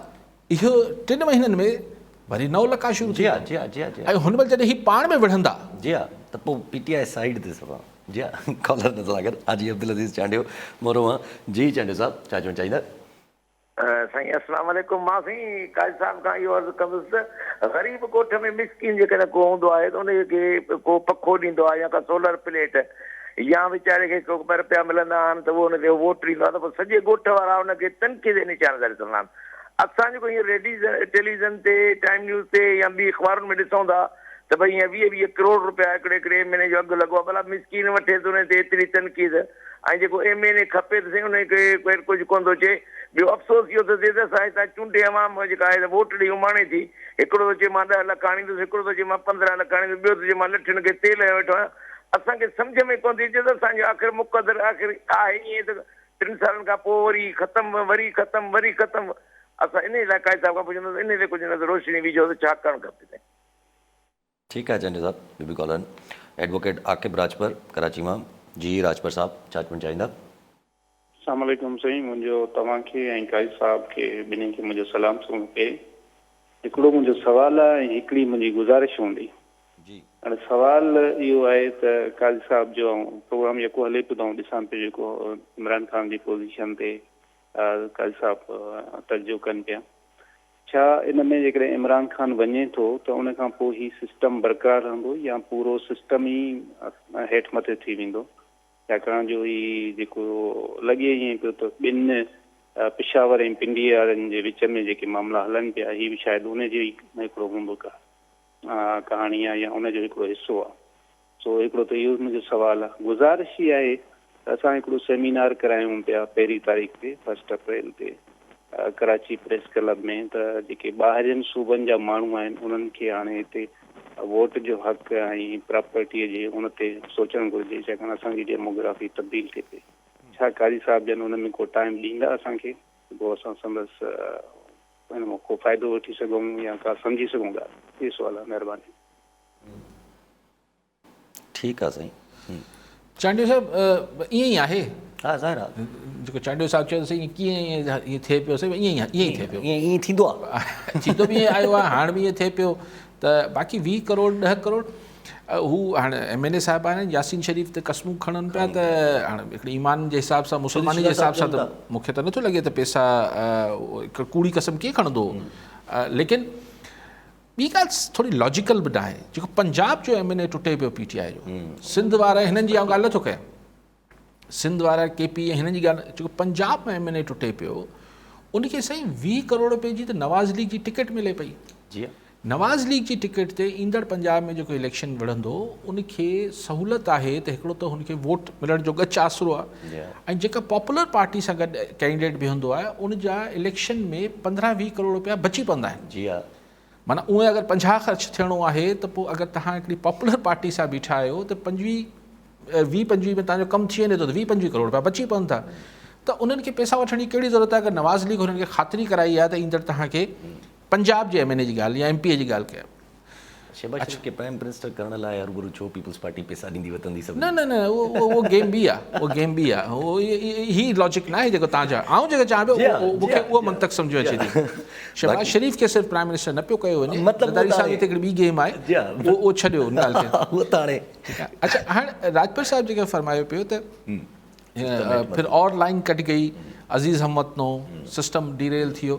اهو ٽن مهينن ۾ وري نئون لقاء شروع ٿي ويندو ۽ هن مهل جڏهن هي پاڻ ۾ وڙهندا. جي ها ته پوء پي ٽي I side تي صفا جي ها ڪالر نظر آگر حاجي عبدالعزيز چانڊيو مورو مان جي چانڊيو صاحب ڇا چوڻ چاهيندا. سائين اسلام عليڪم مان سائين قاضي صاحب کان اهو عرض ڪندس ته غريب ڳوٺ ۾ مسڪين جيڪڏهن ڪو هوندو آهي ته ان کي ڪو پکو ڏيندو آهي يا ڪا سولر پليٽ يا ويچاري کي ڪو ٻه رپيا ملندا آهن ته اهو ان کي ووٽ ڏيندو آهي ته پوء سڄي ڳوٺ وارا ان کي تنقيد جي نشان سان ڏسندا آهن اسان جيڪو هينئر ريڊيو ٽيليويزن تي ٽائيم نيوز تي يا ٻي اخبارن ۾ ڏسون ٿا ته ڀئي هينئر 20 20 ڪروڙ رپيا هڪڙي هڪڙي ايم اين اي جو اگهه لڳو آهي ڀلا مسڪين وٺي ته ان تي ايتري تنقيد ۽ جيڪو ايم اين اي کپي ته سائين انهي کي ڪير ڪجهه ڪونه ٿو چئي. ٻيو افسوس اهو ٿو ٿئي ته اسان هتان چونڊي عوام جيڪا آهي ته ووٽ ڏئي اماڻي ٿي. هڪڙو ٿو چئي مان ڏهه لک آڻيندس، هڪڙو ٿو چئي مان 15 لک آڻيندس، ٻيو ٿو چئي مان لٺين کي تيل هنيو ويٺو آهيان. اسان کي سمجهه ۾ ڪونه ٿي اچي ته اسان جو آخر مقدر آخر آهي ائين ته ٽن سالن کان پوء وري ختم، وري ختم، وري ختم. اسان انهي لاء قائد صاحب کان پڇندس انهي تي ڪجهه نه ته روشني وجهو ته ڇا ڪرڻ کپي سائين. ٺيڪ آهي چانڊيو صاحب ٻيو به ڪالر آهن ايڊووڪيٽ عاقب راڄپر ڪراچي مان جي راڄپر صاحب ڇا چوڻ چاهيندا. السلام عليڪم سائين منهنجو توهان کي ۽ قاضي صاحب کي ٻنهي کي منهنجو سلام سون پي هڪڙو منهنجو سوال آهي ۽ هڪڙي منهنجي گذارش هوندي جي. هاڻي سوال اهو آهي ته قاضي صاحب جو آئون پروگرام يڪو هلي پيو ته آئون ڏسان پيو جيڪو عمران خان جي پوزيشن تي قاضي صاحب تجزيو ڪن پيا ڇا ان ۾ جيڪڏهن عمران خان وڃي ٿو ته ان کان پوء هي سسٽم برقرار رهندو يا پورو سسٽم ئي هيٺ مٿي ٿي ويندو؟ ڇاڪاڻ جو هي جيڪو لڳي ائين پيو ته ٻن پشاور ۽ پنڊي وارن جي وچ ۾ جيڪي معاملا هلن پيا هي به شايد ان جو ئي هڪڙو هوندو ڪا ڪهاڻي آهي يا ان جو هڪڙو حصو آهي. سو هڪڙو ته اهو منهنجو سوال آهي. گذارش هي آهي ته اسان هڪڙو سيمينار ڪرايون پيا پهرين تاريخ تي فرسٽ اپريل تي ڪراچي پريس ڪلب ۾ ته جيڪي ٻاهرين صوبن جا ماڻهو آهن انهن کي هاڻي هتي ووٽ جو حق ۽ پراپرٽيء جي ان تي سوچڻ گهرجي ڇاڪاڻ اسان جي ڊيموگرافي تبديل ٿئي پئي. ڇا قاضي صاحب جن ان ۾ ڪو ٽائيم ڏيندا اسان کي پوء اسان سندس ان مان ڪو فائدو وٺي سگهون يا ڪا سمجهي سگهون ڳالهه؟ اهي سوال آهن مهرباني. ٺيڪ آ سائين. چانڊيو صاحب ائين ئي آهي. ها ظاهر آ. جيڪو چانڊيو صاحب چيو سائين ڪيئن ائين ٿئي پيو سائين ائين ئي ائين ٿئي پيو. ائين ائين ٿيندو آ. ٿيندو به ائين آيو آ هاڻ به ائين ٿئي پيو ته باقي 20 ڪروڙ 10 ڪروڙ هو هاڻ ايم اين اي صاحب آهن ياسين شريف ته قسمون کڻن پيا ته هاڻ هڪڙي ايمان جي حساب سان مسلماني جي حساب سان ته مون کي ته نٿو لڳي ته پيسا ڪوڙي قسم ڪيئن کڻندو ليڪن ٻي ڳالهه ٿوري لاجيڪل به ناهي جيڪو پنجاب جو ايم اين اي ٽٽي پيو پي ٽي آء جو سنڌ وارا هنن جي آئون ڳالهه نٿو ڪيان سنڌ وارا ڪي پي هنن جي ڳالهه جيڪو پنجاب ۾ ايم اين اي ٽٽي پيو ان کي سائين 20 ڪروڙ روپيه جي ته نواز ليگ جي ٽڪيٽ ملي پئي جي نواز ليگ جي ٽڪيٽ تي ايندڙ پنجاب ۾ جيڪو اليڪشن وڙهندو ان کي سهولت آهي ته هڪڙو ته هن کي ووٽ ملڻ جو ڳچ آسرو آهي ۽ جيڪا پاپولر پارٽي سان گڏ ڪينڊيڊيٽ بيهندو آهي ان جا اليڪشن ۾ 15 20 ڪروڙ روپيا بچي پوندا آهن جي ها معنيٰ اونئن اگر 50 خرچ ٿيڻو آهي ته پوء اگر توهان هڪڙي پاپولر پارٽي سان بيٺا آهيو ته 25 20 25 ۾ توهان جو ڪم ٿي وڃي ٿو ته 20 25 ڪروڙ روپيا بچي پون ٿا ته انهن کي پئسا وٺڻ جي ڪهڙي ضرورت آهي اگر نواز ليگ هنن کي خاطري ڪرائي آهي ته ايندڙ توهان کي پنجاب جي ايم اين اي جي ڳالهه يا ايم پي اي جي ڳالهه ڪيان. شهباز شريف کي پرائم منسٽر ڪرڻ لاء هروڀرو ڇو پيپلز پارٽي پئسا ڏيندي وتندي سڀني نه نه نه اهو گيم ٻي آ اهو گيم ٻي آ اهو هي لاجڪ ناهي جيڪو توهان چيو آئون جيڪو چوان پيو مون کي اهو منطق سمجهه ۾ اچي ٿي شهباز شريف کي صرف پرائم منسٽر نه پيو ڪيو وڃي زرداري صاحب جي ته هڪڙي ٻي گيم آهي اهو اهو ڇڏيو ان ڳالهه کي اهو ته هاڻي اڇا هاڻ راجپر صاحب جيڪي فرمايو پيو ته پھر اور لائن ڪٽ گئي عزيز هم وطنو سسٽم ڊي ريل ٿي ويو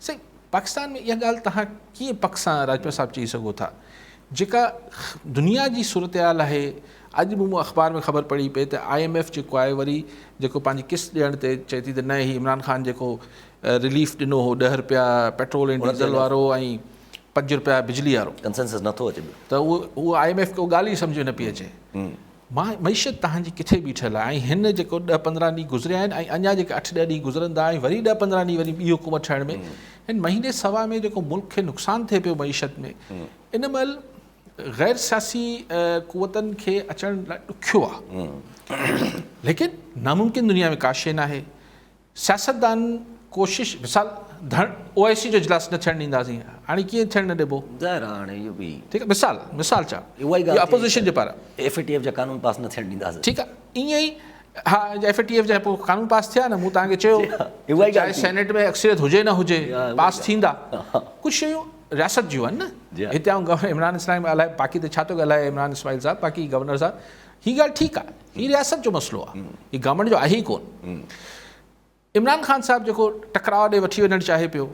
سائين پاڪستان ۾ اها ڳالهه توهان ڪيئن پڪ سان راجپر صاحب چئي سگهو ٿا جيڪا دنيا جي صورتحال آهي اڄ به مون اخبار ۾ خبر پڙهي پئي ته I M F جيڪو آهي وري جيڪو پنهنجي قسط ڏيڻ تي چئي ٿي ته نه هي عمران خان جيڪو رليف ڏنو هو 10 روپيا پيٽرول ۽ ڊيزل وارو ۽ 5 روپيا بجلي وارو ڪنسنسس نٿو اچي ته اهو I M F کي ڳالهه ئي سمجهه ۾ نه پئي اچي معيشت توهان جي ڪٿي بيٺل آهي ۽ هن جيڪو ڏهه پندرهن ڏينهن گذريا آهن ۽ اڃا جيڪي اٺ ڏهه ڏينهن گذرندا ۽ وري ڏهه پندرهن ڏينهن وري ٻي حڪومت ٺهڻ ۾ هن مهيني سوا ۾ جيڪو ملڪ کي نقصان ٿئي پيو معيشت ۾ ان مهل غير سياسي قوتن کي اچڻ لاء ڏکيو آهي ليڪن ناممڪن دنيا ۾ ڪا شيء ناهي سياستدان ڪوشش مثال ڌڻ او آء سي جو اجلاس نه ٿيڻ ڏينداسين هاڻي ڪيئن ٿيڻ نه ڏبو ظاهر آهي هاڻي اهو به ٺيڪ آهي مثال مثال چا اها ئي ڳالهه اپوزيشن جي پاران ايف اي ٽي ايف جا قانون پاس نه ٿيڻ ڏينداسين ٺيڪ آهي ائين ئي ها ايف اي ٽي ايف جا پوء قانون پاس ٿيا نه مون توهان کي چيو چاهي سينيٽ ۾ اڪثريت هجي نه هجي پاس ٿيندا ڪجهه شيون رياست جون آهن نه هتي آئون گورنر عمران اسماعيل ڳالهائي باقي ته ڇا ٿو ڳالهائي عمران اسماعيل صاحب باقي گورنر صاحب هي ڳالهه ٺيڪ آهي هي رياست جو مسئلو آهي هي گورنمينٽ جو آهي ئي ڪون عمران خان صاحب جيڪو ٽڪراء ڏي وٺي وڃڻ چاهي پيو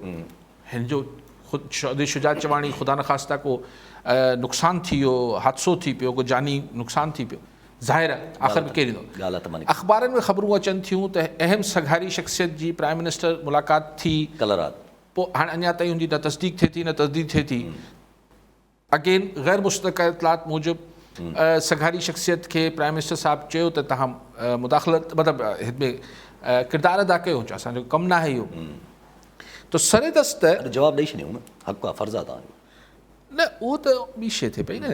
هن جو خود چوڌري شجاع چواڻي خدا نخواسته ڪو نقصان ٿي ويو حادثو ٿي پيو ڪو جاني نقصان ٿي پيو ظاهر آهي آخر ۾ ڪير ايندو اخبارن ۾ خبرون اچن ٿيون ته اهم سگهاري شخصيت جي پرائم منسٽر ملاقات ٿي پوء هاڻي اڃا تائين هن جي نه تصديق ٿئي ٿي نه ترديد ٿئي ٿي اگين غير مصدقه اطلاعات موجب سگهاري شخصيت کي پرائم منسٽر صاحب چيو ته توهان مداخلت مطلب هت ۾ ڪردار ادا ڪيو اسان جو ڪم ناهي اهو ته سر دست جواب ڏئي ڇڏيو نه حق آ فرض آ توهان جو نه اهو ته ٻي شيء ٿئي پئي نه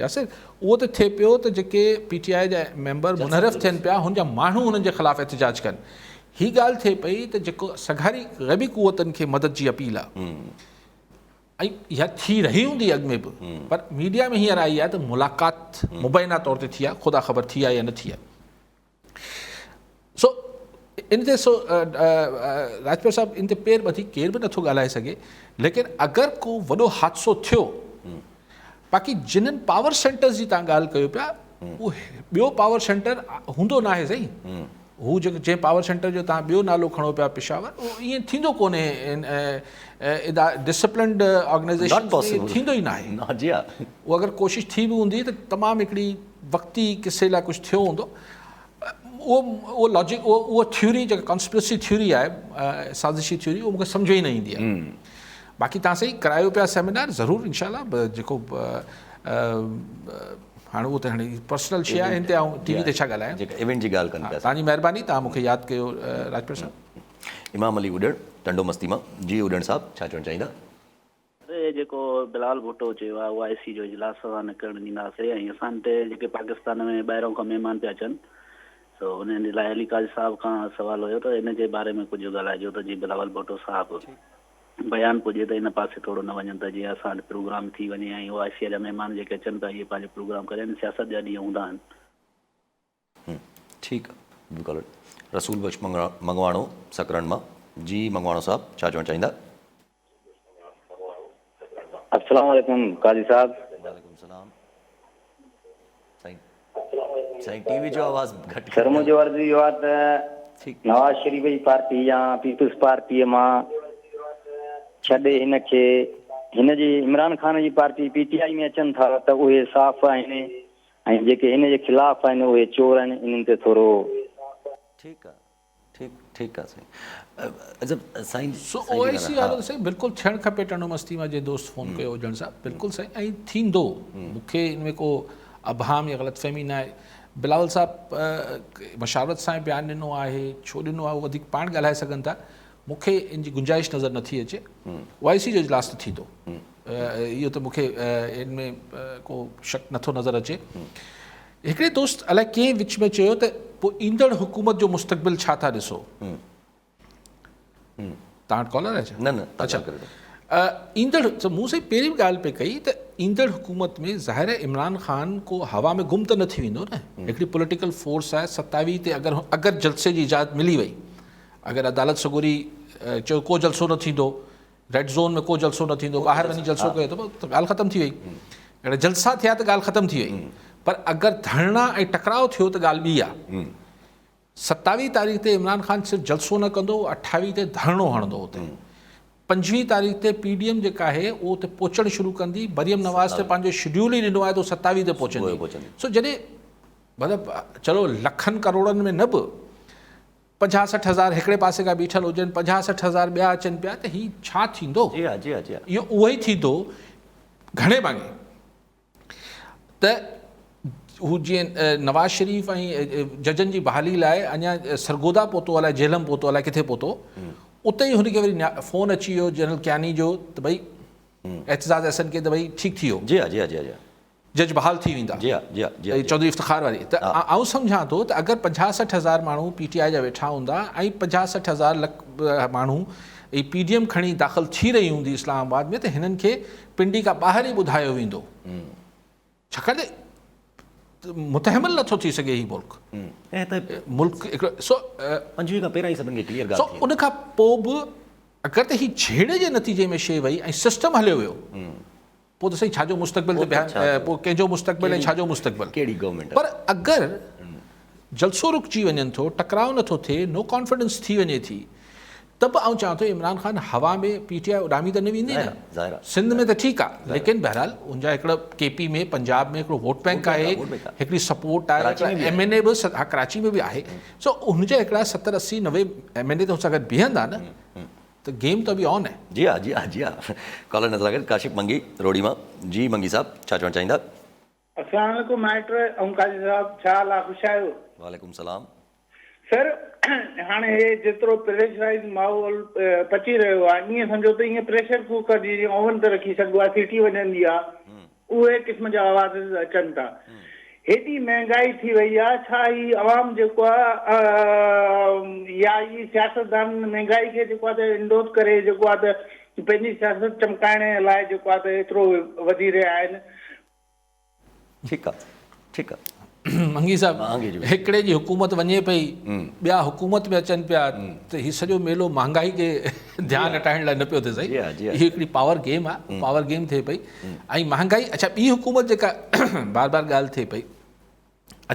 ياسر اهو ته ٿئي پيو ته جيڪي پي ٽي آء جا ميمبر منحرف ٿين پيا هن جا ماڻهو هنن جي خلاف احتجاج ڪن هي ڳالهه ٿئي پئي ته جيڪو سگهاري غيبي قوتن کي مدد جي اپيل آ ۽ اها ٿي رهي هوندي اڳ ۾ به پر ميڊيا ۾ هينئر آئي آهي ته ملاقات مبينا طور تي ٿي آهي خدا خبر ٿي آهي يا نه ٿي آهي سو ان تي سو راجپر صاحب ان تي پير ٻڌي ڪير به نٿو ڳالهائي سگهي ليڪن اگر ڪو وڏو حادثو ٿيو باقي جنھن پاور سينٽرز جي تان ڳالهه ڪيو پيا اهو ٻيو پاور سينٽر هوندو ناهي سائين هو جيڪو جنهن پاور سينٽر جو تان ٻيو نالو کڻو پيا پشاور اهو ائين ٿيندو ڪونهي ادا ڊسپلنڊ آرگنائزيشن ٿيندو ئي ناهي جي ها اهو اگر ڪوشش ٿي به هوندي ته تمام هڪڙي وقتي قصي لاء ڪجهه ٿيو هوندو اهو اهو لاجڪ اهو اهو ٿيوري جيڪا ڪانسپرسي ٿيوري آهي سازشي ٿيوري اهو مونکي سمجهه ئي نه ايندي آهي باقي تان سائين ڪرايو پيا سيمينار ضرور انشاء الله جيڪو هاڻي اهو ته هاڻي پرسنل شيء آهي هن تي آئون ٽي وي تي ڇا ڳالهايان. جيڪا ايونٽ جي ڳالهه ڪن پيا. توهان جي مهرباني توهان مون کي ياد ڪيو راڄپر صاحب. امام علي اڏڻ ٽنڊو مستي مان جي اڏڻ صاحب ڇا چوڻ چاهيندا. سر جيڪو بلاول ڀٽو چيو آهي او آء سي جو اجلاس اسان نه ڪرڻ ڏينداسين ۽ اسان تي جيڪي پاڪستان ۾ ٻاهران کان مهمان پيا اچن سو انهن جي لاء علي قاضي صاحب کان سوال هيو ته ان جي باري ۾ ڪجهه ڳالهائجو ته جي بلاول ڀٽو صاحب بيان پڄي ته ان پاسي ٿورو نه وڃن ته جيئن اسان وٽ پروگرام ٿي وڃي ۽ او آء سي جا مهمان جيڪي اچن پيا اهي پنهنجو پروگرام ڪرين سياست جا ڏينهن هوندا آهن. ٺيڪ آ بلڪل رسول بخش منگواڻو سڪرنڊ مان جي منگواڻو صاحب ڇا چوڻ چاهيندا. السلام عليڪم قاضي صاحب. وعليڪم السلام سائين سائين ٽي وي جو آواز گهٽ سر منهنجو عرض اهو آهي ته نواز شريف جي پارٽي يا پيپلز پارٽيء مان ڇڏي هن کي هن جي عمران خان جي پارٽي پي ٽي آئي ۾ اچن ٿا ته اهي صاف آهن ۽ جيڪي هن جي خلاف آهن اهي چور آهن انهن تي ٿورو ٺيڪ آ ٺيڪ ٺيڪ آ سائين عجب سائين سو او آئي سي وارو سائين بلڪل ٿيڻ کپي ٽنڊو مستي مان جنهن دوست فون ڪيو هجڻ صاحب بلڪل سائين ۽ ٿيندو مون کي ان ۾ ڪو ابهام يا غلط فهمي نه آهي بلاول صاحب مشاورت سان بيان ڏنو آهي ڇو ڏنو آهي وڌيڪ پاڻ ڳالهائي سگهن ٿا مون کي ان جي گنجائش نظر نٿي اچي او آئي سي جو اجلاس ته ٿيندو اهو ته مون کي ان ۾ ڪو شڪ نٿو نظر اچي هڪڙي دوست الائي ڪنهن وچ ۾ چيو ته پوء ايندڙ حڪومت جو مستقبل ڇا ٿا ڏسو؟ توهان وٽ ڪالر آهي ڇا؟ نه نه اڇا ايندڙ ته مون سائين پهرين به ڳالهه پئي ڪئي ته ايندڙ حڪومت ۾ ظاهر آهي عمران خان ڪو هوا ۾ گم ته نه ٿي ويندو نه هڪڙي پوليٽيڪل فورس آهي 27 تي اگر اگر جلسي جي اجازت ملي وئي اگر عدالت سڳوري چيو ڪو جلسو نه ٿيندو ريڊ زون ۾ ڪو جلسو نه ٿيندو ٻاهر وڃي جلسو ڪيو ته ڳالهه ختم ٿي وئي اگر جلسا ٿيا ته ڳالهه ختم ٿي وئي پر اگر ڌرڻا ۽ ٽڪراء ٿيو ته ڳالهه ٻي آهي 27 تاريخ تي عمران خان صرف جلسو نه ڪندو 28 تي ڌرڻو هڻندو اتي 25 تاريخ تي پي ڊي ايم جيڪا آهي اهو اتي پهچڻ شروع ڪندي مريم نواز ته پنهنجو شيڊيول ئي ڏنو آهي ته 27 تي پهچندي سو جڏهن مطلب چلو لکن ڪروڙن ۾ نه به پنجاهه 60 هزار هڪڙي پاسي کان بيٺل هجن، پنجاهه 60 هزار ٻيا اچن پيا ته هي ڇا ٿيندو؟ جي ها جي ها جي ها. اهو اهو ئي ٿيندو گهڻي ڀاڱي ته هو جيئن نواز شريف ۽ ججن جي بحالي لاء اڃا سرگودا پهتو الائي جهلم پهتو الائي ڪٿي پهتو اتي ئي هن کي وري فون اچي ويو جنرل ڪياني جو ته ڀئي اعتزاز احسن کي ته ڀئي ٺيڪ ٿي ويو. جي ها جي ها جي ها. جج بحال ٿي ويندا. جي ها جي ها جي ها. چوڌري افتخار واري ته آئون سمجهان ٿو ته اگر 50 60 هزار ماڻهو پي ٽي آء جا ويٺا هوندا ۽ 50 60 هزار لک ماڻهو هي پي ڊي ايم کڻي داخل ٿي رهي هوندي اسلام آباد ۾ ته هنن کي پنڊي کان ٻاهر ئي ٻڌايو ويندو ڇاڪاڻ ته متحمل نٿو ٿي سگهي هي ملڪ ملڪ هڪڙو سو 25 کان پهريان ئي سڀن کي ڪليئر ڳالهه ٿي سو ان کان پوء به اگر ته هي جهيڙي جي نتيجي ۾ شي وئي ۽ سسٽم هليو ويو پوء ته سائين ڇا جو مستقبل تي بيان پوء ڪنهن جو مستقبل ۽ ڇا جو مستقبل ڪهڙي گورنمينٽ پر اگر جلسو رڪجي وڃن ٿو ٽڪراء نٿو ٿئي نو ڪانفيڊنس ٿي وڃي ٿي ته به آئون چوان ٿو عمران خان هوا ۾ پي ٽي آء اڏامي ته نه ويندي نه سنڌ ۾ ته ٺيڪ آ ليڪن بهرحال ان جا هڪڙو ڪي پي ۾ پنجاب ۾ هڪڙو ووٽ بينڪ آهي هڪڙي سپورٽ آهي ايم اين اي به ها ڪراچي ۾ به آهي سو ان جا هڪڙا 70 80 90 ايم اين اي ته ان سان گڏ بيهندا نه ته گيم ته ابي آن هي. جي ها جي ها جي ها ڪالر نظر آگيا ڪاشف منگي روهڙي مان جي منگي صاحب ڇا چوڻ چاهيندا. السلام عليڪم مائٽ ۽ قاضي صاحب ڇا حال آ خوش آهيو. وعليڪم سلام. سر هاڻي هي جيترو پريشرائيز ماحول پچي رهيو آ ائين سمجهو ته ائين پريشر ڪوڪر جي جيئن اوون تي رکي سگهبو آ سيٽي وڄندي آ اهي قسم جا آواز اچن ٿا. هيڏي مهنگائي ٿي وئي آ ڇا هي عوام جيڪو آ يا هي سياستدان مهنگائي کي جيڪو آ ته انڊوز ڪري جيڪو آ ته پنهنجي سياست چمڪائڻ لاء جيڪو آ ته ايترو وڌي رهيا آهن. ٺيڪ آ ٺيڪ آ. منگي صاحب هڪڙي جي حڪومت وڃي پئي ٻيا حڪومت ۾ اچن پيا ته هي سڄو ميلو مهانگائي کي ڌيان هٽائڻ لاء نه پيو ٿئي سائين هي هڪڙي پاور گيم آ پاور گيم ٿئي پئي ۽ مهانگائي اڇا ٻي حڪومت جيڪا بار بار ڳالهه ٿئي پئي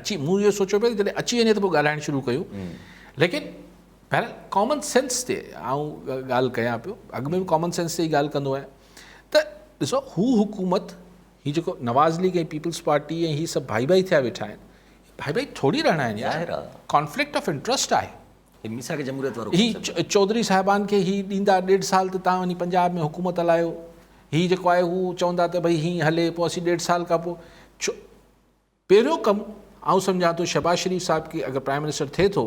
اچي مون اهو سوچيو پئي جڏهن اچي وڃي ته پوء ڳالهائڻ شروع ڪيون ليڪن بهرحال ڪامن سينس تي آئون ڳالهه ڪيان پيو اڳ ۾ به ڪامن سينس تي ئي ڳالهه ڪندو آهيان ته ڏسو هو حڪومت هي جيڪو نواز ليگ ۽ پيپلز پارٽي ۽ هي سڀ ڀائي ڀائي ٿيا ويٺا آهن ڀائي ڀائي ٿوري رهڻا آهن يار ڪانفلڪٽ آف انٽرسٽ آهي هي ميثاق جمهوريت وارو هي چوڌري صاحبان کي هي ڏيندا ڏيڍ سال ته تان وڃي پنجاب ۾ حڪومت هلايو هي جيڪو آهي هو چوندا ته ڀئي هيئن هلي پوء اسين ڏيڍ سال کان پوء ڇو پهريون ڪم آئون سمجهان ٿو شهباز شريف صاحب کي اگر پرائم منسٽر ٿئي ٿو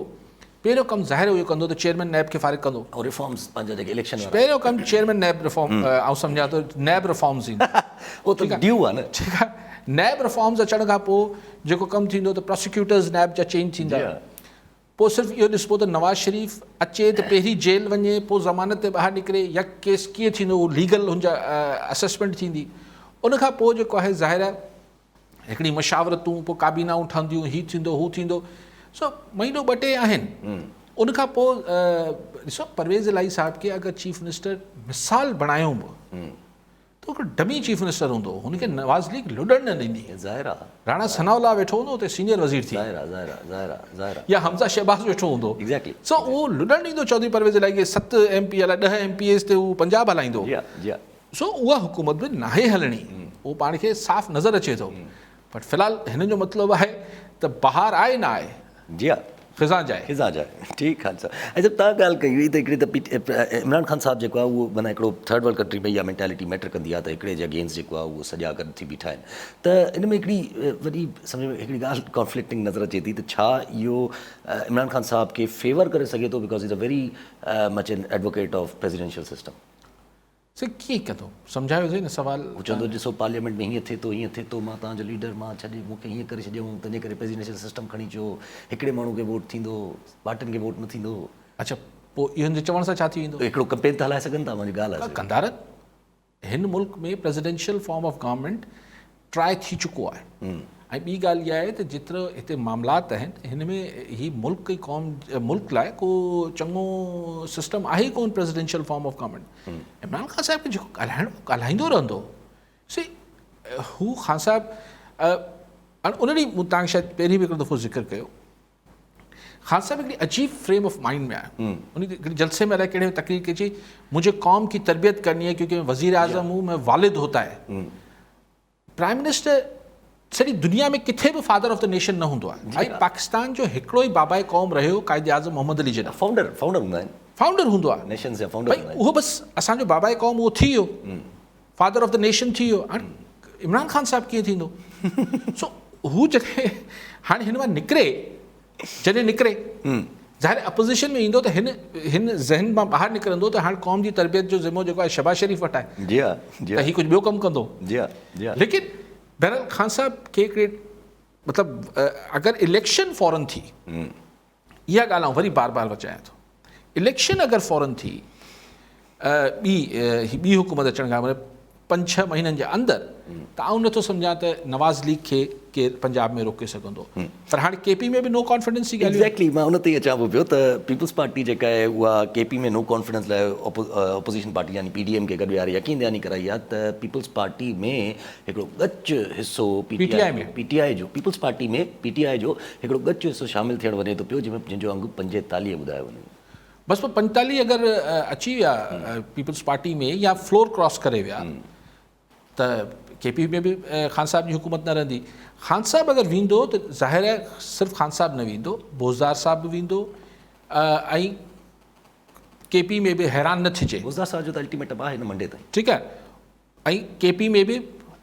پهريون ڪم ظاهر اهو ڪندو ته چيئرمين نيب کي فارغ ڪندو. ۽ ريفارمز پنهنجا جيڪي اليڪشن وارا. پهريون ڪم چيئرمين نيب ريفارم آئون سمجهان ٿو نيب ريفارمز ايندو. اهو ته ڊيو آهي نه. ٺيڪ آهي نيب ريفارمز اچڻ کان پوء جيڪو ڪم ٿيندو ته پراسيڪيوٽرز نيب جا چينج ٿيندا. پوء صرف اهو ڏسبو ته نواز شريف اچي ته پهرين جيل وڃي پوء ضمانت تي ٻاهر نڪري يا ڪيس ڪيئن ٿيندو اهو ليگل هن جا اسيسمينٽ ٿيندي ان کان پوء جيڪو آهي ظاهر آهي هڪڙي مشاورتون پوء ڪابينائون ٺهنديون هي ٿيندو هو ٿيندو سو مهينو ٻه ٽي آهن ان کان پوء ڏسو پرويز الاهي صاحب کي اگر چيف منسٽر مثال بڻايون به ته هڪڙو ڊمي چيف منسٽر هوندو هن کي نواز ليگ لڏڻ نه ڏيندي. ظاهر آ. راڻا ثناء الله ويٺو هوندو اتي سينيئر وزير ٿي. ظاهر آ ظاهر آ ظاهر آ ظاهر آ. يا حمزه شهباز ويٺو هوندو. ايگزيڪٽلي. سو اهو لڏڻ ڏيندو چوڌري پرويز الاهي کي ست ايم پي الائي ڏهه ايم پي ايز تي هو پنجاب هلائيندو. جي ها جي ها. سو اها حڪومت به ناهي هلڻي اهو پاڻ کي صاف نظر اچي ٿو. پر في الحال هنن جو مطلب آهي ته بهار آئي نه آئي. جي ها. خزان جائي. خزان جائي ٺيڪ خان صاحب ۽ جب تان ڳالهه ڪئي هئي ته هڪڙي ته عمران خان صاحب جيڪو آهي اهو معنيٰ هڪڙو ٿرڊ ورلڊ ڪنٽري ۾ اها مينٽالٽي ميٽر ڪندي آهي ته هڪڙي جي اگينسٽ جيڪو آهي اهو سڄا گڏ ٿي بيٺا آهن ته ان ۾ هڪڙي وڏي سمجهه ۾ هڪڙي ڳالهه ڪانفلڪٽنگ نظر اچي ٿي ته ڇا اهو عمران خان صاحب کي فيور ڪري سگهي ٿو because is a very much an advocate of presidential system. سي ڪيئن ڪندو؟ سمجهايو سهي نه سوال. هو چوندو ڏسو پارليامينٽ ۾ هيئن ٿئي ٿو هيئن ٿئي ٿو مان توهان جو ليڊر مان ڇڏي مون کي هيئن ڪري ڇڏيائون تنهنجي ڪري پريزيڊنشل سسٽم کڻي اچو هڪڙي ماڻهو کي ووٽ ٿيندو پارٽين کي ووٽ نه ٿيندو. اڇا پوء اهو هن جي چوڻ سان ڇا ٿي ويندو؟ هڪڙو ڪمپين ته هلائي سگهن ٿا منهنجي ڳالهه آهي. ڪندا رهن. هن ملڪ ۾ presidential form of government try ٿي چڪو آهي ۽ ٻي ڳالهه اها آهي ته جيترو هتي معاملات آهن هن ۾ هي ملڪ ۽ قوم ملڪ لاء ڪو چڱو سسٽم آهي ئي ڪون presidential form of government Imran Khan صاحب کي جيڪو ڳالهائڻو ڳالهائيندو رهندو سي هو خان صاحب ان ڏينهن مون تان شايد پهرين به هڪڙو دفعو ذڪر ڪيو خان صاحب هڪڙي عجيب فريم آف مائنڊ ۾ آيو ان هڪڙي جلسي ۾ الائي ڪهڙي تقرير ڪئي چي مجھي قوم ڪي تربيت ڪرني هي ڪيونڪه مين وزير اعظم هون مين والد هوتا هي پرائم منسٽر سڄي دنيا ۾ ڪٿي به فادر آف the nation نه هوندو آهي ۽ پاڪستان جو هڪڙو ئي بابائي قوم رهيو قائد اعظم محمد علي جناح فائونڊر فائونڊر هوندا آهن فائونڊر هوندو آهي نيشنز جا فائونڊر هوندا آهن اهو بس اسان جو بابائي قوم اهو ٿي ويو فادر آف the nation ٿي ويو هاڻي عمران خان صاحب ڪيئن ٿيندو سو هو جڏهن هاڻي هن مان نڪري جڏهن نڪري ظاهر اپوزيشن ۾ ايندو ته هن هن ذهن مان ٻاهر نڪرندو ته هاڻي قوم جي تربيت جو ذمو جيڪو آهي شهباز شريف وٽ آهي جي ها جي ته هي ڪجهه ٻيو ڪم ڪندو جي ها جي ها ليڪن بهرحال خان صاحب کي هڪڙي مطلب اگر اليڪشن فورن ٿي اها ڳالهه آئون وري بار بار ورجايان ٿو اليڪشن اگر فورن ٿي ٻي هي ٻي حڪومت اچڻ کان مطلب پنج ڇهه مهينن جي اندر ته آئون نٿو سمجهان ته نواز ليگ کي ڪير پنجاب ۾ روڪي سگهندو پر هاڻي ڪي پي ۾ به نو ڪانفيڊنس جي ڳالهيون ايگزيڪٽلي مان ان تي ئي اچان پيو ته پيپلز پارٽي جيڪا آهي اها ڪي پي ۾ نو ڪانفيڊنس لاء اپوزيشن پارٽي يعني پي ڊي ايم کي گڏ ويهاري يقين دهاني ڪرائي آهي ته پيپلز پارٽي ۾ هڪڙو ڳچ حصو P T I ۾ P T I جو پيپلز پارٽي ۾ پي ٽي آء جو هڪڙو ڳچ حصو شامل ٿيڻ وڃي ٿو پيو جنهن ۾ جنهن جو انگ 45 ٻڌايو وڃي ٿو. بس پوء 45 اگر اچي ويا پيپلز پارٽي ۾ يا فلور ڪراس ڪري ويا ته ڪي پي ۾ به خان صاحب جي حڪومت نه رهندي. خان صاحب اگر ويندو ته ظاهر آهي صرف خان صاحب نه ويندو، بوزدار صاحب به ويندو ۽ ڪي پي ۾ به حيران نه ٿجي. بوزدار صاحب جو ته الٽيميٽم آهي نه منڊي تائين. ٺيڪ آهي ۽ ڪي پي ۾ به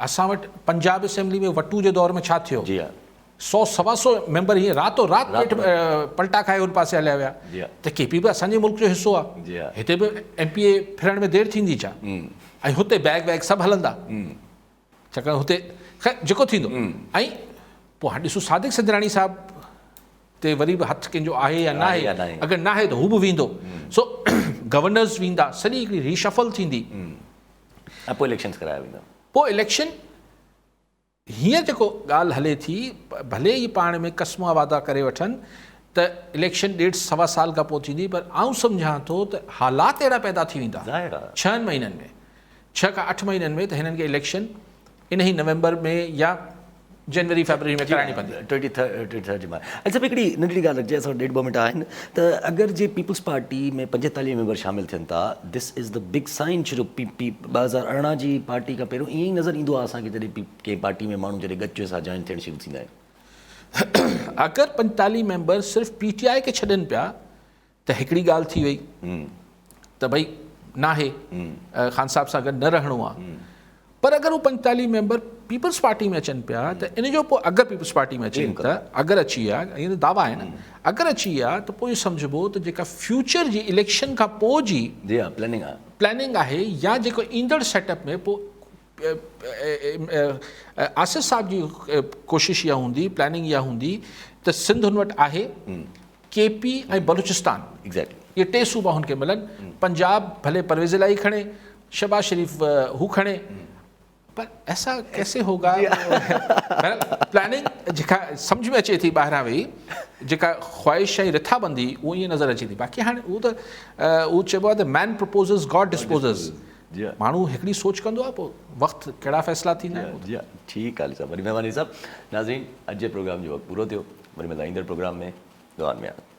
اسان وٽ پنجاب اسيمبلي ۾ وٽو جي دور ۾ ڇا ٿيو؟ جي ها. سو سوا سو ميمبر هيئن راتو رات پيٽ پلٽا کائي ان پاسي هليا ويا ته ڪي پي به اسان جي ملڪ جو حصو آهي هتي به ايم پي اي ڦرڻ ۾ دير ٿيندي ڇا ۽ هتي بيگ ويگ سڀ هلندا ڇاڪاڻ هتي خير جيڪو ٿيندو ۽ پوء هاڻي ڏسو صادق سنجراڻي صاحب تي وري به هٿ ڪنهن جو آهي يا ناهي اگر ناهي ته هو به ويندو سو گورنرز ويندا سڄي هڪڙي ريشفل ٿيندي ۽ پوء اليڪشنز ڪرايا ويندا پوء اليڪشن هينئر جيڪو ڳالهه هلي ٿي ڀلي ئي پاڻ ۾ قسمون وعدا ڪري وٺن ته اليڪشن ڏيڍ سوا سال کان پوء ٿيندي پر آئون سمجهان ٿو ته حالات اهڙا پيدا ٿي ويندا ڇهن مهينن ۾ ڇهه کان اٺ مهينن ۾ ته هنن کي اليڪشن انهي نومبر ۾ يا جنوري فيبروري ۾ ڪرائڻي پوندي. ٽوئنٽي ٿرڊ جي مارچ. اڇا هڪڙي ننڍڙي ڳالهه رکجي اسان وٽ ڏيڍ ٻه منٽ آهن ته اگر جي پيپلز پارٽي ۾ 45 ميمبر شامل ٿين ٿا this is the big sign ڇو جو پي پي 2018 جي پارٽي کان پهريون ائين ئي نظر ايندو آهي اسان کي جڏهن پي ڪنهن پارٽي ۾ ماڻهو جڏهن ڳچ حصا جوائن ٿيڻ شروع ٿيندا آهن. اگر 45 ميمبر صرف پي ٽي آء کي ڇڏين پيا ته هڪڙي ڳالهه ٿي وئي ته ڀئي ناهي خان صاحب سان گڏ نه رهڻو آهي. پر اگر هو 45 ميمبر پيپلز پارٽي ۾ اچن پيا ته ان جو پوء اگر پيپلز پارٽي ۾ اچن ته اگر اچي ويا ائين ته دعويٰ آهي نه اگر اچي ويا ته پوء اهو سمجهبو ته جيڪا فيوچر جي اليڪشن کان پوء جي جي ها پلاننگ آهي پلاننگ آهي يا جيڪو ايندڙ سيٽ اپ ۾ پوء آصف صاحب جي ڪوشش اها هوندي پلاننگ اها هوندي ته سنڌ هن وٽ آهي ڪي پي ۽ بلوچستان اهي ٽي صوبا هن کي ملن پنجاب ڀلي پرويز الاهي کڻي شهباز شريف هو کڻي پر ايسا ڪيسي هوگا پلاننگ جيڪا سمجھ ۾ اچي ٿي ٻاهران ويهي جيڪا خواهش ۽ رٿابندي اهو ائين نظر اچي ٿي باقي هاڻي اهو ته اهو چئبو آهي ته مين پرپوزز گاڊ ڊسپوزز ماڻهو هڪڙي سوچ ڪندو آهي پوء وقت ڪهڙا فيصلا ٿيندا آهن جي ٺيڪ آهي صاحب وڏي مهرباني صاحب ناظرين اڄ جي پروگرام جو وقت پورو ٿيو وري ملندا ايندڙ پروگرام ۾ دعائن ۾ ياد.